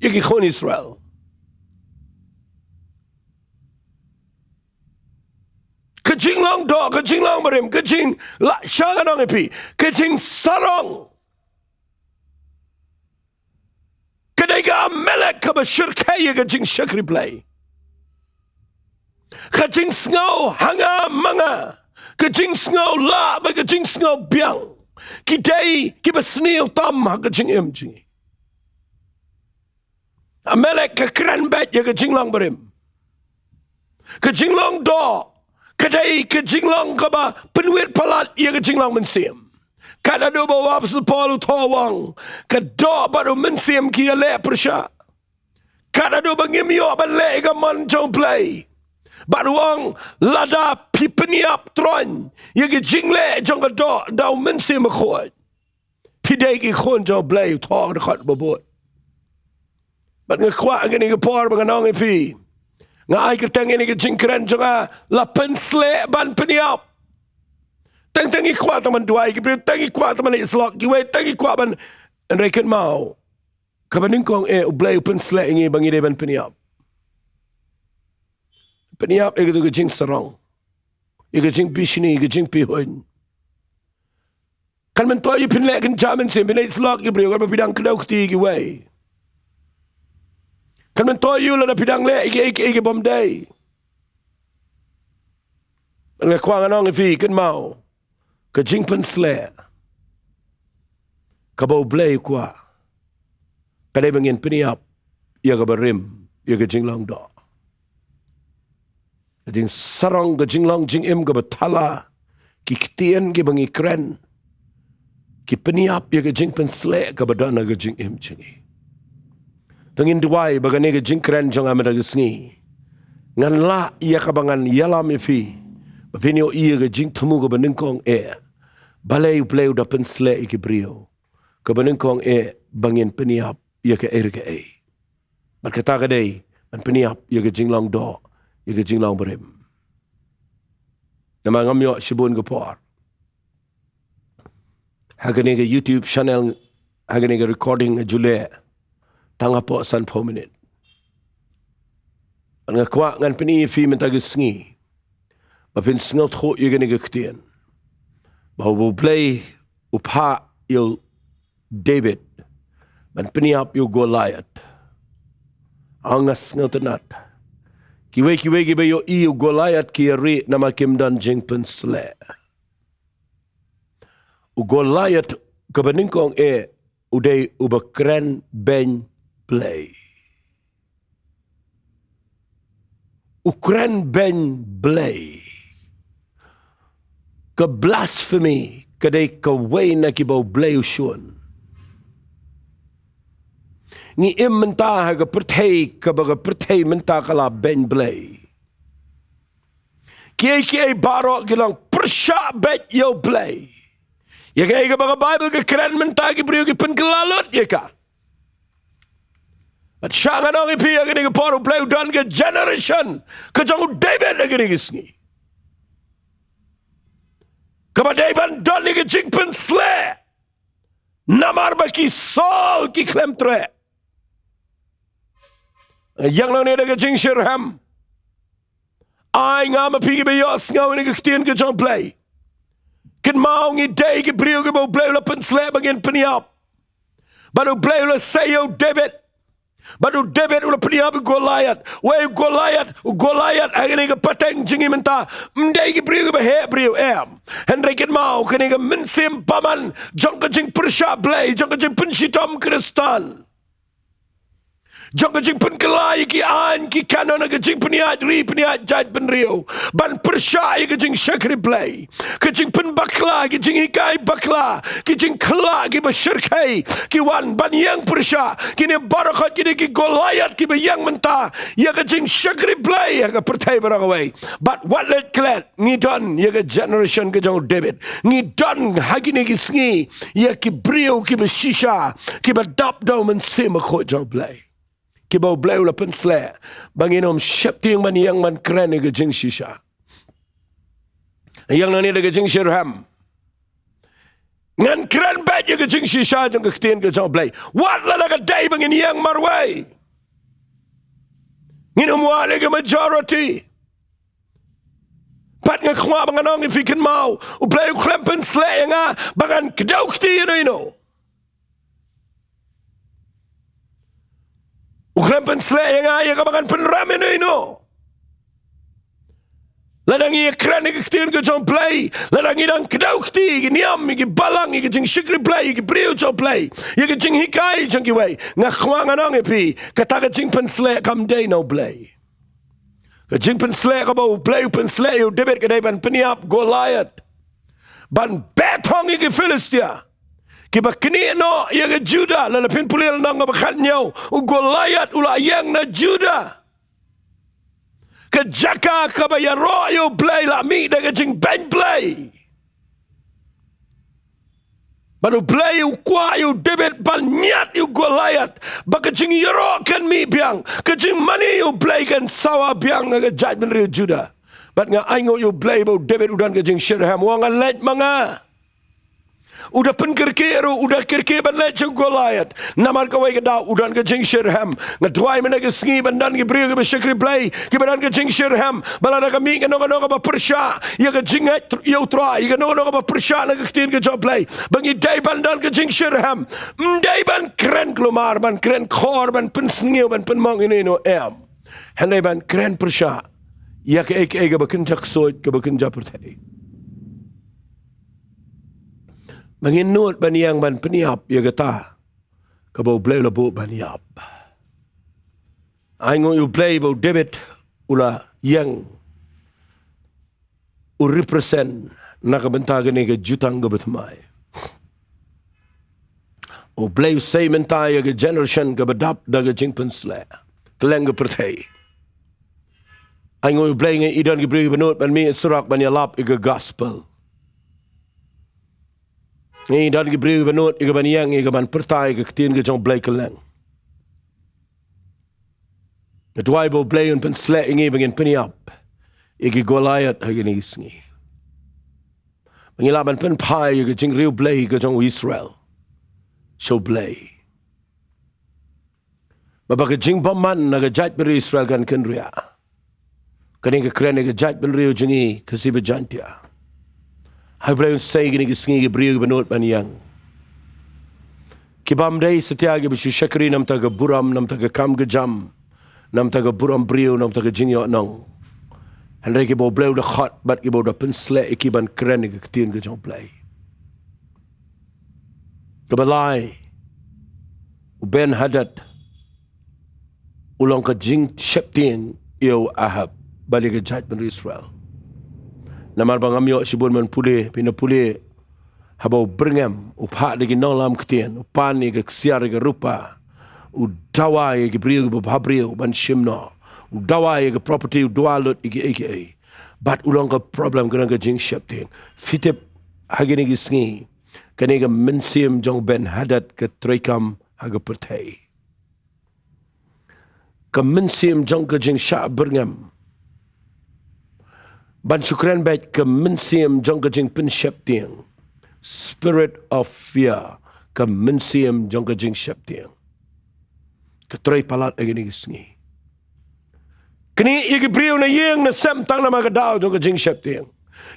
ïa ki khun Israel. Ka jinglong doh, ka jinglong barim, ka jing, la shah ngan ong ïa phi, ka jingsarong, ka dei ka Amalek kaba shyrkhei ïa ka jingshakri Blei. Ka jingsngew ha nga ma nga, ka jingsngew lah bad ka jingsngew biang, ki dei kiba sniew tam ha ka jingim jong ngi. Amalek ka kren beit ïa ka jinglong barim. Ka jinglong doh ka dei ka jinglong kaba pynwit palat ïa ka jinglong mynsiem. Katba u apostol Paul u thoh u ong, ka doh bad u mynsiem ki ïaleh pyrshah. Katba ngim ïoh ban leh ïa ka mon jong u Blei, bad u ong, lada phi pynïap troiñ ïa ki jingleh jong ka doh da u Mynsiem Bakhuid, phi dei ki khun jong u Blei, u thoh ha ka dkhot ba bud. Bad nga kwah ha kane ka por ba ngan ong ïa phi, nga ai kyrteng ïa kane ka jingkren jong nga, la pynsleh ban pynïap. Teng teng ngi kwah tang ban duwai ïa ki briew, teng ngi kwah tang ban leit syllok kiwei, teng ngi kwah ban, hynrei kynmaw, kaba nyngkong eh u Blei u pynsleh ïa ngi ba ngi dei ban pynïap. Pynïap ïa kata ka jingsarong, ïa ka jingbishni, ïa ka jingpihuiñ. Kan myntoi phin leh kynja mynsiem, phin leit syllok ki briew, katba phi dang kdew kti ïa kiwei. Kan myntoi lada phi dang leh ïa kiei kiei ki bym dei. Nga kwah ngan ong ïa phi, kynmaw, ka jingpynsleh kaba u Blei u kwah, ka dei ba ngin pynïap ïa kaba rim, ïa ka jinglong doh. Ka jingsarong, ka jinglong jingim kaba thala, ki ktien kiba ngi kren, ki pynïap ïa ka jingpynsleh kaba don ha ka jingim jong ngi. To ngin duwai ba kane ka jingkren jong nga mynta ka sngi, ngan lah ïa kaba ngan ïalam ïa phi, ba phin ïohi ïa ka jingthmu kaba nyngkong eh, balei u Blei u da pynsleh ïa ki briew. Kaba nyngkong eh ba ngin pynïap ïa kaei re kaei. Bad kata ka dei ban pynïap ïa ka jinglong doh, ïa ka jinglong barim. Namar ngam ïoh shibun ka por ha kane ka YouTube channel, ha kane ka recording nga ju leh tang hapoh sanphew minit. Nga kwah ngan pyni ïa phi mynta ka sngi, ba phin sngewthuh ïa kane ka ktien, ba u Blei u phah ïa u David ban pynïap ïa u Goliath. Nga sngewtynnat, kiwei kiwei kiba ïohi ïa u Goliath ki ïa ri namar kim don jingpynsleh. U Goliath kaba nyngkong eh u dei uba kren beiñ Blei. U kren beiñ Blei. Ka blasphemy ka dei kawei na kiba u Blei u shun. Ngi im mynta ha ka pyrthei kaba ka pyrthei mynta ka la beiñ Blei. Kiei kiei baroh ki long pyrshah beit ïa u Blei. Ïa kaei kaba ka Baibl ka kren mynta ki briew ki pynkylla lut ïa ka. Bad sha ngan ong ïa phi ha kane ka por u Blei u don ka generation ka jong u David ha kane ka sngi, kaba dei ban don ïa ka jingpynsleh. Namar ba ki Saul ki khlem treh. Ïeng nangne da ka jingshitrhem. Ai nga ma phi kiba ïohsngew ïa ka ktien ka jong u Blei, kynmaw ngi dei ki briew kiba u Blei u la pynsleh ba ngin pynïap. Bad u Blei u la sei ïa u David. Bad u David u la pynïap ïa u Goliath. Wei u Goliath, u Goliath ha kane ka pateng jong ngi mynta, ym dei ki briew kiba heh briew, em. Hynrei kynmaw kane ka mynsiem bymman jong ka jingpyrshah Blei, jong ka jingpynshitom Khristan, jong ka jingpynkylla ïa ki aiñ ki kanon ha ka jingpynïaid ri pynïaid jaitbynriew, ban pyrshah ïa ka jingshakri Blei. Ka jingpynbakla, ka jinghikai bakla, ka jingkylla kiba shyrkhei ki wan ban ïeng pyrshah. Kine baroh kine ki Goliath kiba ïeng mynta ïa ka jingshakri Blei ha ka pyrthei baroh kawei. Bad wat leit klet, ngi don ïa ka generation ka jong u David. Ngi don ha kine ki sngi ïa ki briew kiba shisha, kiba dap da u Mynsiem Bakhuid jong u Blei, kiba u Blei u la pynsleh ba ngin ym sheptieng ban ïeng ban kren ïa ka jingshisha. Ïeng nangne da ka jingshitrhem. Ngan kren beit ïa ka jingshisha jong ka ktien ka jong u Blei, wat lada ka dei ba ngin ïeng marwei. Ngin ym wad ïa ka majority. Bad nga kwah ba ngan ong ïa phi, kynmaw, u Blei u khlem pynsleh ïa nga ba ngan kdew kti ïa uno uno. U khlem pynsleh ïa nga ïa kaba ngan pynrem ïa uno uno. Lada ngi ïa kren ïa ka ktien ka jong u Blei, lada ngi dang kdew kti ïa ki niam, ïa ki balang, ïa ki jingshakri Blei, ïa ki briew jong u Blei, ïa ki jinghikai jong kiwei, nga kwah ngan ong ïa phi, kata ka jingpynsleh kam dei na u Blei. Ka jingpynsleh kaba u Blei u pynsleh ïa u David ka dei ban pynïap Goliath. ban beh thong ïa ki Philistia, kiba knieh noh ïa ka Judah. Lada phin pule lynnong kaba khathynñiew, u Goliath u la ïeng na Judah, ka jaka kaba ïaroh ïa U Blei la mih da ka jingbeiñ Blei. Bad U Blei u kwah ïa u David ban ñiad ïa u Goliath, ba ka jingïaroh kan mih biang, ka jingmane ïa U Blei kan sawa biang ha ka jaitbynriew Judah. Bad nga ainguh ïa U Blei ba u David u don ka jingshitrhem, u ong, ngan leit ma nga. U da pynkyrkieh ruh, u da kyrkieh ban leit sha u Goliath. Namar kawei ka daw u don ka jingshitrhem. Nga duwai mynta ka sngi ban don ki briew kiba shakri Blei, kiba don ka jingshitrhem. Ba lada ka mih kano kano kaba pyrshah ïa ka jingngeit ïa U Trai, ïa kano kano kaba pyrshah na ka ktien ka jong U Blei, ba ngi dei ban don ka jingshitrhem. Ym dei ban kren kulmar, ban kren khor, ban pynsniew, ban pynmong ïano ïano, em. Hynrei ban kren pyrshah ïa kaei kaei kaba kynja ksuid, kaba kynja pyrthei. Ba ngin nud ban ïeng ban pynïap ïa kata kaba U Blei u la buh ban ïap. Ainguh ïa U Blei ba u David u la ïeng, u represent na ka bynta kane ka jutang kaba thymmai. U Blei u sei mynta ïa ka generation kaba dap da ka jingpynsleh kylleng ka pyrthei. Ainguh ïa U Blei, ngi i don ki briew kiba nud ban mih surok ban ïalap ïa ka gospel. Ngi i don ki briew kiba nud ïa ka ban ïeng, ïa ka ban pyrta ïa ka ktien ka jong U Blei kylleng. Nga duwai ba U Blei un pynsleh ïa ngi ba ngin pynïap ïa ki Goliath ha kine ki sngi. Ba ngin lah ban pynphai ïa ka jingriewblei ka jong u Israel sha U Blei. Ba, ba ka jingbymman na ka jaitbynriew Israel kan kynriah. Kane ka kren ïa ka jaitbynriew jong ngi ka Khasi ba Jaiñtia. Ai U Blei un sei kine ki sngi ki briew kiba nud ban ïeng, ki bym dei satia kiba shu shakri na bynta ka burom, na bynta ka kam ka jam, na bynta ka burom briew, na bynta ka jingïohnong. Hynrei kiba U Blei u da khot bad kiba u da pynsleh ïa ki ban kren ïa ka ktien ka jong U Blei. Kaba lai, u Ben-hadad u long ka jingsheptieng ïa u Ahab bad ïa ka jaitbynriew Israel. Namar ba ngam ïoh shibun ban pule, phin ïa pule, haba u byrngem, u phah da ki nonglam ktien, u pan ïa ka ksiar ïa ka rupa, u dawa ïa ki briew kiba bhabriew ban shim noh, u dawa ïa ka property, u dawa lut ïa kiei kiei. Bad u long ka problem, ka long ka jingsheptieng. Phi tip, ha kine ki sngi, kane ka mynsiem jong u Ben-hadad ka treikam ha ka pyrthei. Ka mynsiem jong ka jingshah byrngem. Ban shu kren beit, ka mynsiem jong ka jingpynsheptieng. Spirit of fear. Ka mynsiem jong ka jingsheptieng ka trei palat ha kine ki sngi. Knieh ïa ki briew na ïing na sem tang namar ka daw jong ka jingsheptieng.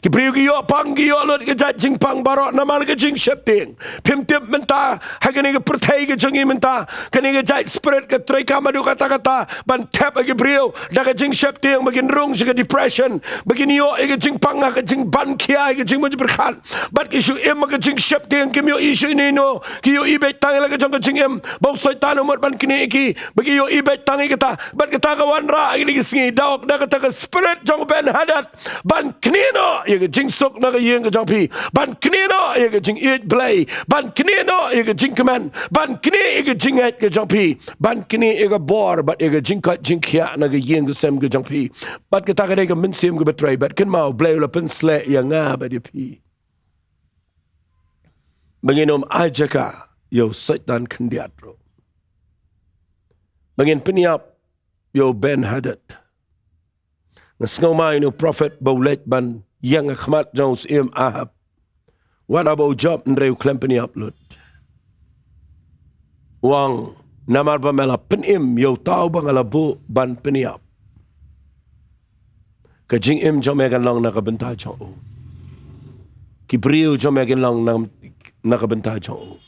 Ki briew ki ïoh pang, ki ïoh lut ka jait jingpang baroh namar ka jingsheptieng. Phim tip mynta, ha kane ka pyrthei ka jong ngi mynta, kane ka jait spirit ka treikam haduh katta katta ban thep ïa ki briew da ka jingsheptieng, ba kin rung sha ka depression, ba kin ïoh ïa ka jingpang ha ka jingban khia, ïa ka jingmynjur khat. Bad ki shu im ha ka jingsheptieng, kim ïohi shuh ïano ïano, ki ïohi beit tang ïa la ka jong ka jingim, ba u Soitan u mut ban knieh ïa ki, ba ki ïohi beit tang ïa kata. Bad kata ka wanrah ïa kine ki sngi, da, da kata ka spirit jong u Ben-hadad, ban knieh noh ïa ka jingsuk na ka ïing ka jong phi, ban knieh noh ïa ka jingïeit Blei, ban knieh noh ïa ka jingkmen, ban knieh ïa ka jingngeit ka jong phi, ban knieh ïa ka bor bad ïa ka jingkoit jingkhiah na ka ïing ka sem ka jong phi. Bad kata ka dei ka mynsiem kaba trei, bad kynmaw, U Blei u la pynsleh ïa nga bad ïa phi ba ngin ym ai jaka ïa u Soitan khyndiat ruh, ba ngin pynïap ïa u Ben-hadad. Nga sngew ma ïa une u prophet ba u leit ban ïeng ha khmat jong u Syiem Ahab, wat haba u jop, hynrei u khlem pynïap lut. U ong, namar ba me la pynim ïa uta uba nga la buh ban pynïap, ka jingim jong me kan long na ka bynta jong u, ki briew jong me kin long na, na ka bynta jong u.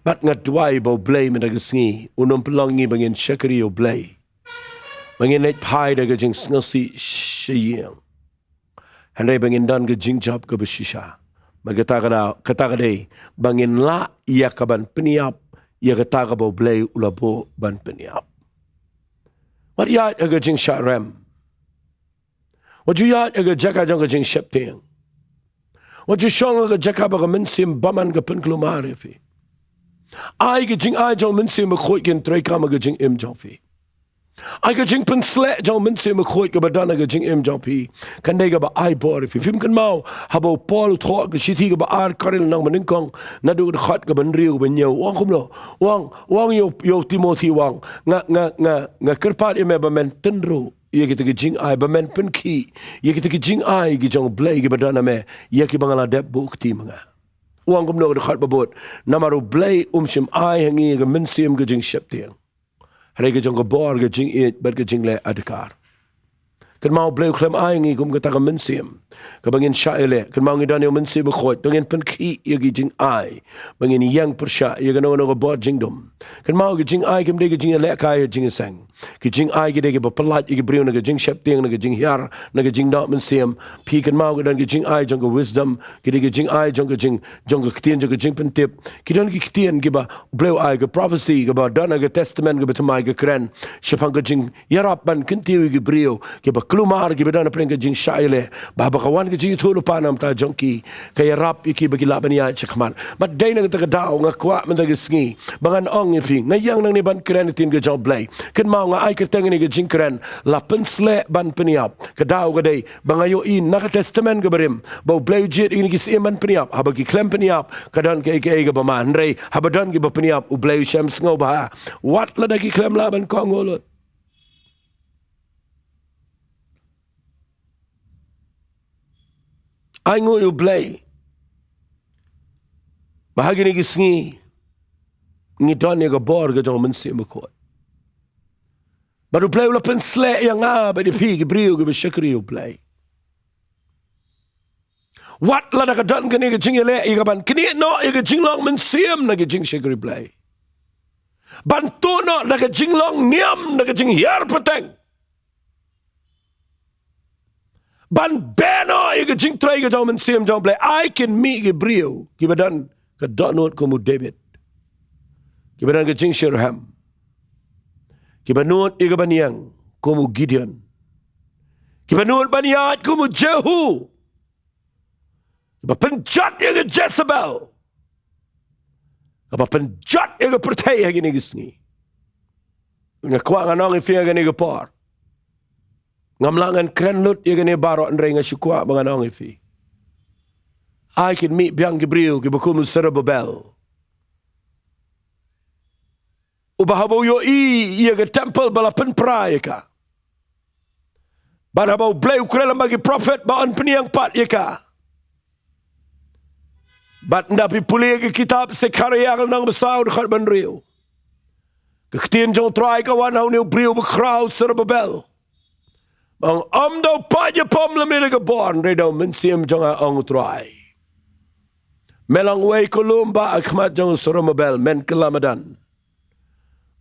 Bad nga duwai ba U Blei mynta ka sngi un ym pynlong ïa ngi ba ngin shakri ïa U Blei, ba ngin leit phai da ka jingsngewsih sha ïing, hynrei ba ngin don ka jingjop kaba shisha. Bad kata ka da, kata ka dei ba ngin lah ïa ka ban pynïap ïa kata kaba U Blei u la buh ban pynïap. Wat ïaid ha ka jingshah rem. Wat ju ïaid ha ka jaka jong ka jingsheptieng. Wat ju shong ha ka jaka ba ka mynsiem bymman ka pynkulmar ïa phi. Ai ka jingai jong u Mynsiem Bakhuid kan treikam ha ka jingim jong phi. Ai ka jingpynsleh jong u Mynsiem Bakhuid kaba don ha ka jingim jong phi kan dei kaba ai bor ïa phi. Phim kynmaw haba u Paul u thoh ka shithi kaba ar Korinth lynnong banyngkong, naduh ka dkhot kaba hynriew kaba hynñiew, u ong kumno? U ong, u ong ïa u, ïa u Timothi, u ong, nga, nga, nga, nga kyrpad ïa me ba men tynruh ïa kita ki jingai, ba men pynkhih ïa kita ki jingai ki jong U Blei kiba don ha me, ïa kiba nga la dep buh kti ma nga. U ong kumno ka dkhot ba bud? Namar U Blei um shym ai ha ngi ïa ka mynsiem ka jingsheptieng, hynrei ka jong ka bor, ka jingïeit bad ka jingleh adkar. Kynmaw, U Blei u khlem ai ha ngi kum kata ka mynsiem kaba ngin shah ïaleh. Kynmaw, ngi don ïa u Mynsiem Bakhuid ba ngin pynkhih ïa ki jingai, ba ngin ïeng pyrshah ïa kano kano ka bor jingdum. Kynmaw, ki jingai kim dei ki jingïalehkai ha jingïaseng. Ki jingai ki dei kiba pyllait ïa ki briew na ka jingsheptieng, na ka jinghiar, na ka jingdonkam mynsiem. Phi kynmaw, ki don ki jingai jong ka wisdom, ki dei ki jingai jong ka jing, jong ka ktien, jong ka jingpyntip. Ki don ki ktien kiba U Blei u ai, ka prophecy kaba don ha ka Testament kaba thymmai, ka kren shaphang ka jingïarap ban kyntiew ïa ki briew kiba kulmar, kiba don hapdeng ka jingshah ïaleh, ba haba ka wan ka jingïathuhlypa na ka bynta jong ki, ka ïarap ïa ki ba ki lah ban ïaid shakhmat. Bad dei na kata ka daw nga kwah mynta ka sngi ba ngan ong ïa phi, nga ïeng nangne ban kren ïa ka ktien ka jong U Blei. Kynmaw, nga ai kyrteng ïa kane ka jingkren, La Pynsleh Ban Pynïap. Ka daw ka dei ba nga ïohi na ka Testament kaba rim ba U Blei u jied ïa kine ki syiem ban pynïap. Haba ki khlem pynïap, ka don kaei kaei kaba ma, hynrei haba don kiba pynïap, U Blei u shem sngewbha, wat lada ki khlem lah ban kohnguh lut. Ai nguh ïa U Blei ba ha kine ki sngi ngi don ïa ka bor ka jong U Mynsiem Bakhuid. Bad U Blei u la pynsleh ïa nga bad ïa phi, ki briew kiba shakri U Blei. Wat lada ka don kane ka jingïaleh ïa ka ban knieh noh ïa ka jinglong mynsiem na ka jingshakri Blei, ban tuh noh da ka jinglong niam, da ka jinghiar pateng, ban beh noh ïa ka jingtrei ka jong U Mynsiem jong U Blei. Ai kin mih ki briew kiba don ka dohnud kum u David, kiba don ka jingshitrhem, kiba nud ïa ka ban ïeng kum u Gideon, kiba nud ban ïaid kum u Jehu, kaba pynjot ïa ka Jezebel, kaba pynjot ïa ka pyrthei ha kine ki sngi. Nga kwah ngan ong ïa phi ha kane ka por. Ngam lah ngan kren lut ïa kane baroh, hynrei nga shu kwah ba ngan ong ïa phi, ai kin mih biang ki briew kiba kum u Zerubbabel, uba haba u ïohi ïa ka temple ba la pynpra ïa ka, bad haba U Blei u kren lem bad ki prophet ba yn pynïeng pat ïa ka. Bad ynda phi pule ïa ka kitab Sekhariah lynnong ba saw, dkhot ba hynriew, ka ktien jong U Trai ka wan ha une u briew bakhraw Zerubbabel, ba ong, ym da u paid ïapom lem ïa ka bor, hynrei da u Mynsiem jong nga, ong U Trai. Me long uwei ko lum bah ha khmat jong u Zerubbabel, men kylla madan.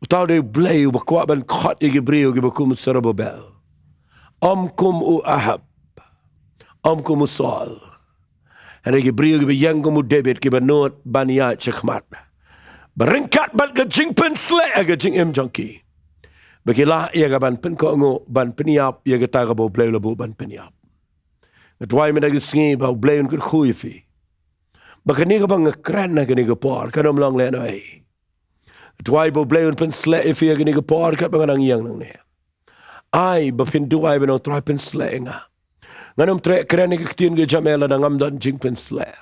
Uta u dei U Blei uba kwah ban khot ïa ki briew kiba kum u Zerubbabel, ym kum u Ahab, ym kum u Saul, hynrei ki briew kiba ïeng kum u David, kiba nud ban ïaid shakhmat, ba ryngkat bad ka jingpynsleh ha ka jingim jong ki, ba ki lah ïa ka ban pynkohnguh, ban pynïap ïa kata kaba U Blei u la buh ban pynïap. Nga duwai mynta ka sngi ba U Blei un kyrkhu ïa phi, ba kane kaba nga kren ha kane ka por kan ym long lehnohei. Nga duwai ba U Blei un pynsleh ïa phi ha kane ka por katba nga dang ïeng nangne. Ai ba phin duwai ban ong, Trai, pynsleh ïa nga. Ngan ym treh kren ïa ka ktien ka jong me lada ngam don jingpynsleh.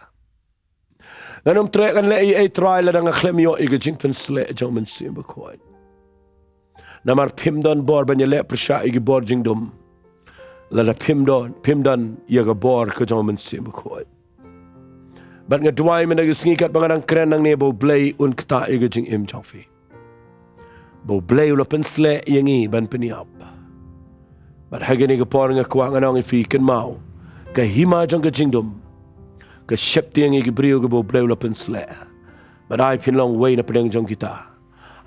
Ngan ym treh ngan leh ei ei, Trai, lada nga khlem ïoh ïa ka jingpynsleh jong U Mynsiem Bakhuid. Namar phim don bor ban ïaleh pyrshah ïa ki bor jingdum lada phim don, phim don ïa ka bor ka jong U Mynsiem Bakhuid. Bad nga duwai mynta ka sngi katba nga dang kren nangne ba U Blei un ktah ïa ka jingim jong phi, ba U Blei u la pynsleh ïa ngi ban pynïap. Bad ha kane ka por nga kwah ngan ong ïa phi, kynmaw, ka hima jong ka jingdum ka sheptieng ïa ki briew kiba U Blei u la pynsleh. Bad ai phin long uwei na pdeng jong kita.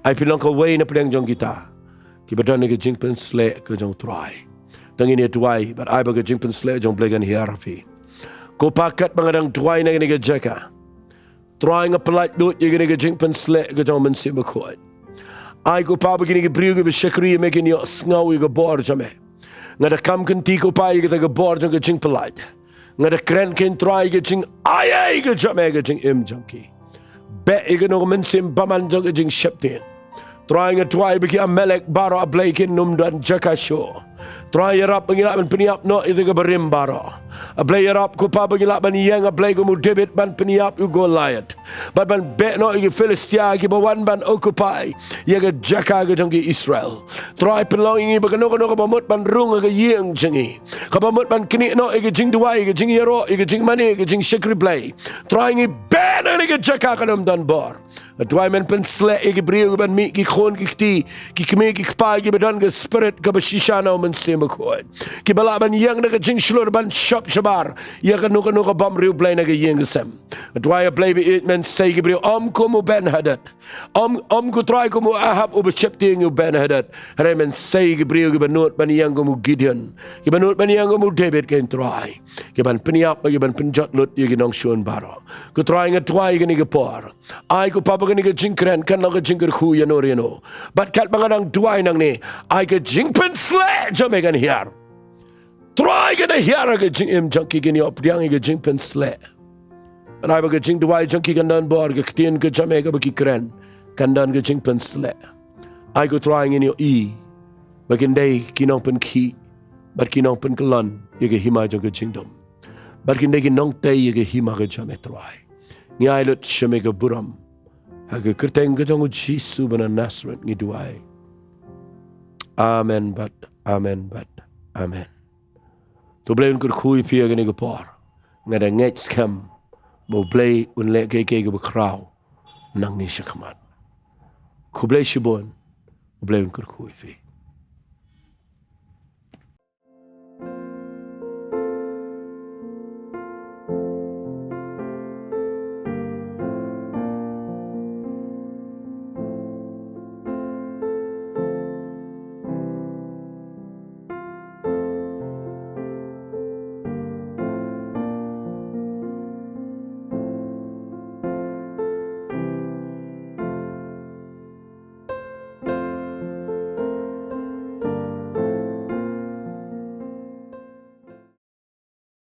Ai phin long kawei na pdeng jong kita kiba don ïa ka jingpynsleh ka jong U Trai. To ngin ïa duwai bad ai ba ka jingpynsleh jong U Blei kan hiar ha phi. Ko Pa, katba nga dang duwai na kane ka jaka, Trai, nga pyllait lut ïa kane ka jingpynsleh ka jong U Mynsiem Bakhuid. Ai ko Pa ba kine ki briew kiba shakri ïa me kin ïohsngew ïa ka bor jong me. Nga da kam kynti ko Pa ïa kata ka bor jong ka jingpyllait. Nga da kren kein Trai ïa ka jingai ei ka jong me ha ka jingim jong ki. Beh ïa kano ka mynsiem bymman jong ka jingsheptieng. Trai nga duwai ba ki Amalek baroh A Blei kin ym don jaka shuh. Trai ïarap ba ngi lah ban pynïap noh ïa ka barim baroh. A Blei ïarap ko Pa ba ngi lah ban ïeng A Blei kum u David ban pynïap ïa u Goliath. Bad ban beh noh ïa ki Philistia kiba wan ban occupy ïa ka jaka ka jong ki Israel. Trai pynlong ïa ngi ba kano kano kaba mut ban rung ha ka ïing jong ngi, kaba mut ban knieh noh ïa ka jingduwai, ïa ka jingïaroh, ïa ka jingmane, ïa ka jingshakri Blei. Trai ngi beh na kane ka jaka kan ym don bor. Nga duwai men pynsleh ïa ki briew kiban mih, ki khun ki kti, ki kmie ki kpa kiba don ka spirit kaba shisha na u Mynsiem Bakhuid, kiba lah ban ïeng da ka jingshlur ban shop shabar ïa kano kano ka bymriewblei na ka ïing ka sem. Nga duwai A Blei ba ïeit men sei ki briew ym kum u Ben-hadad. Ym, ym ko Trai kum u Ahab uba sheptieng ïa u Ben-hadad. Hynrei men sei ki briew kiba nud ban ïeng kum u Gideon, kiba nud ban ïeng kum u David kein Trai, kiban pynïap bad kiban pynjot lut ïa ki nongshun baroh. Ko Trai nga duwai kane ka por, ai ko Pa ba kane ka jingkren kan long ka jingkyrkhu ïano re ïano. Bad katba nga dang duwai nangne, ai ka jingpynsleh jong me kan hiar. Trai kan da hiar ha ka jingim jong ki, kin ïoh pdiang ïa ka jingpynsleh. Bad ai ba ka jingduwai jong ki kan don bor, ka ktien ka jong me kaba ki kren kan don ka jingpynsleh. Ai ko Trai ngin ïohi ba kin dei ki nongpynkhih bad ki nongpynkyllon ïa ka hima jong ka jingdum, bad kin dei ki nongtei ïa ka hima ka jong me Trai. Ngi ai lut sha me ka burom. Ha ka kyrteng ka jong u Jisu ba na Nasareth ngi duwai. Amen bad amen bad amen. To U Blei un kyrkhu ïa phi ha kane ka por. Nga da ngeit skhem ba U Blei un leh kiei kiei kiba khraw nangne shakhmat. Khublei shibun. U Blei un kyrkhu ïa phi.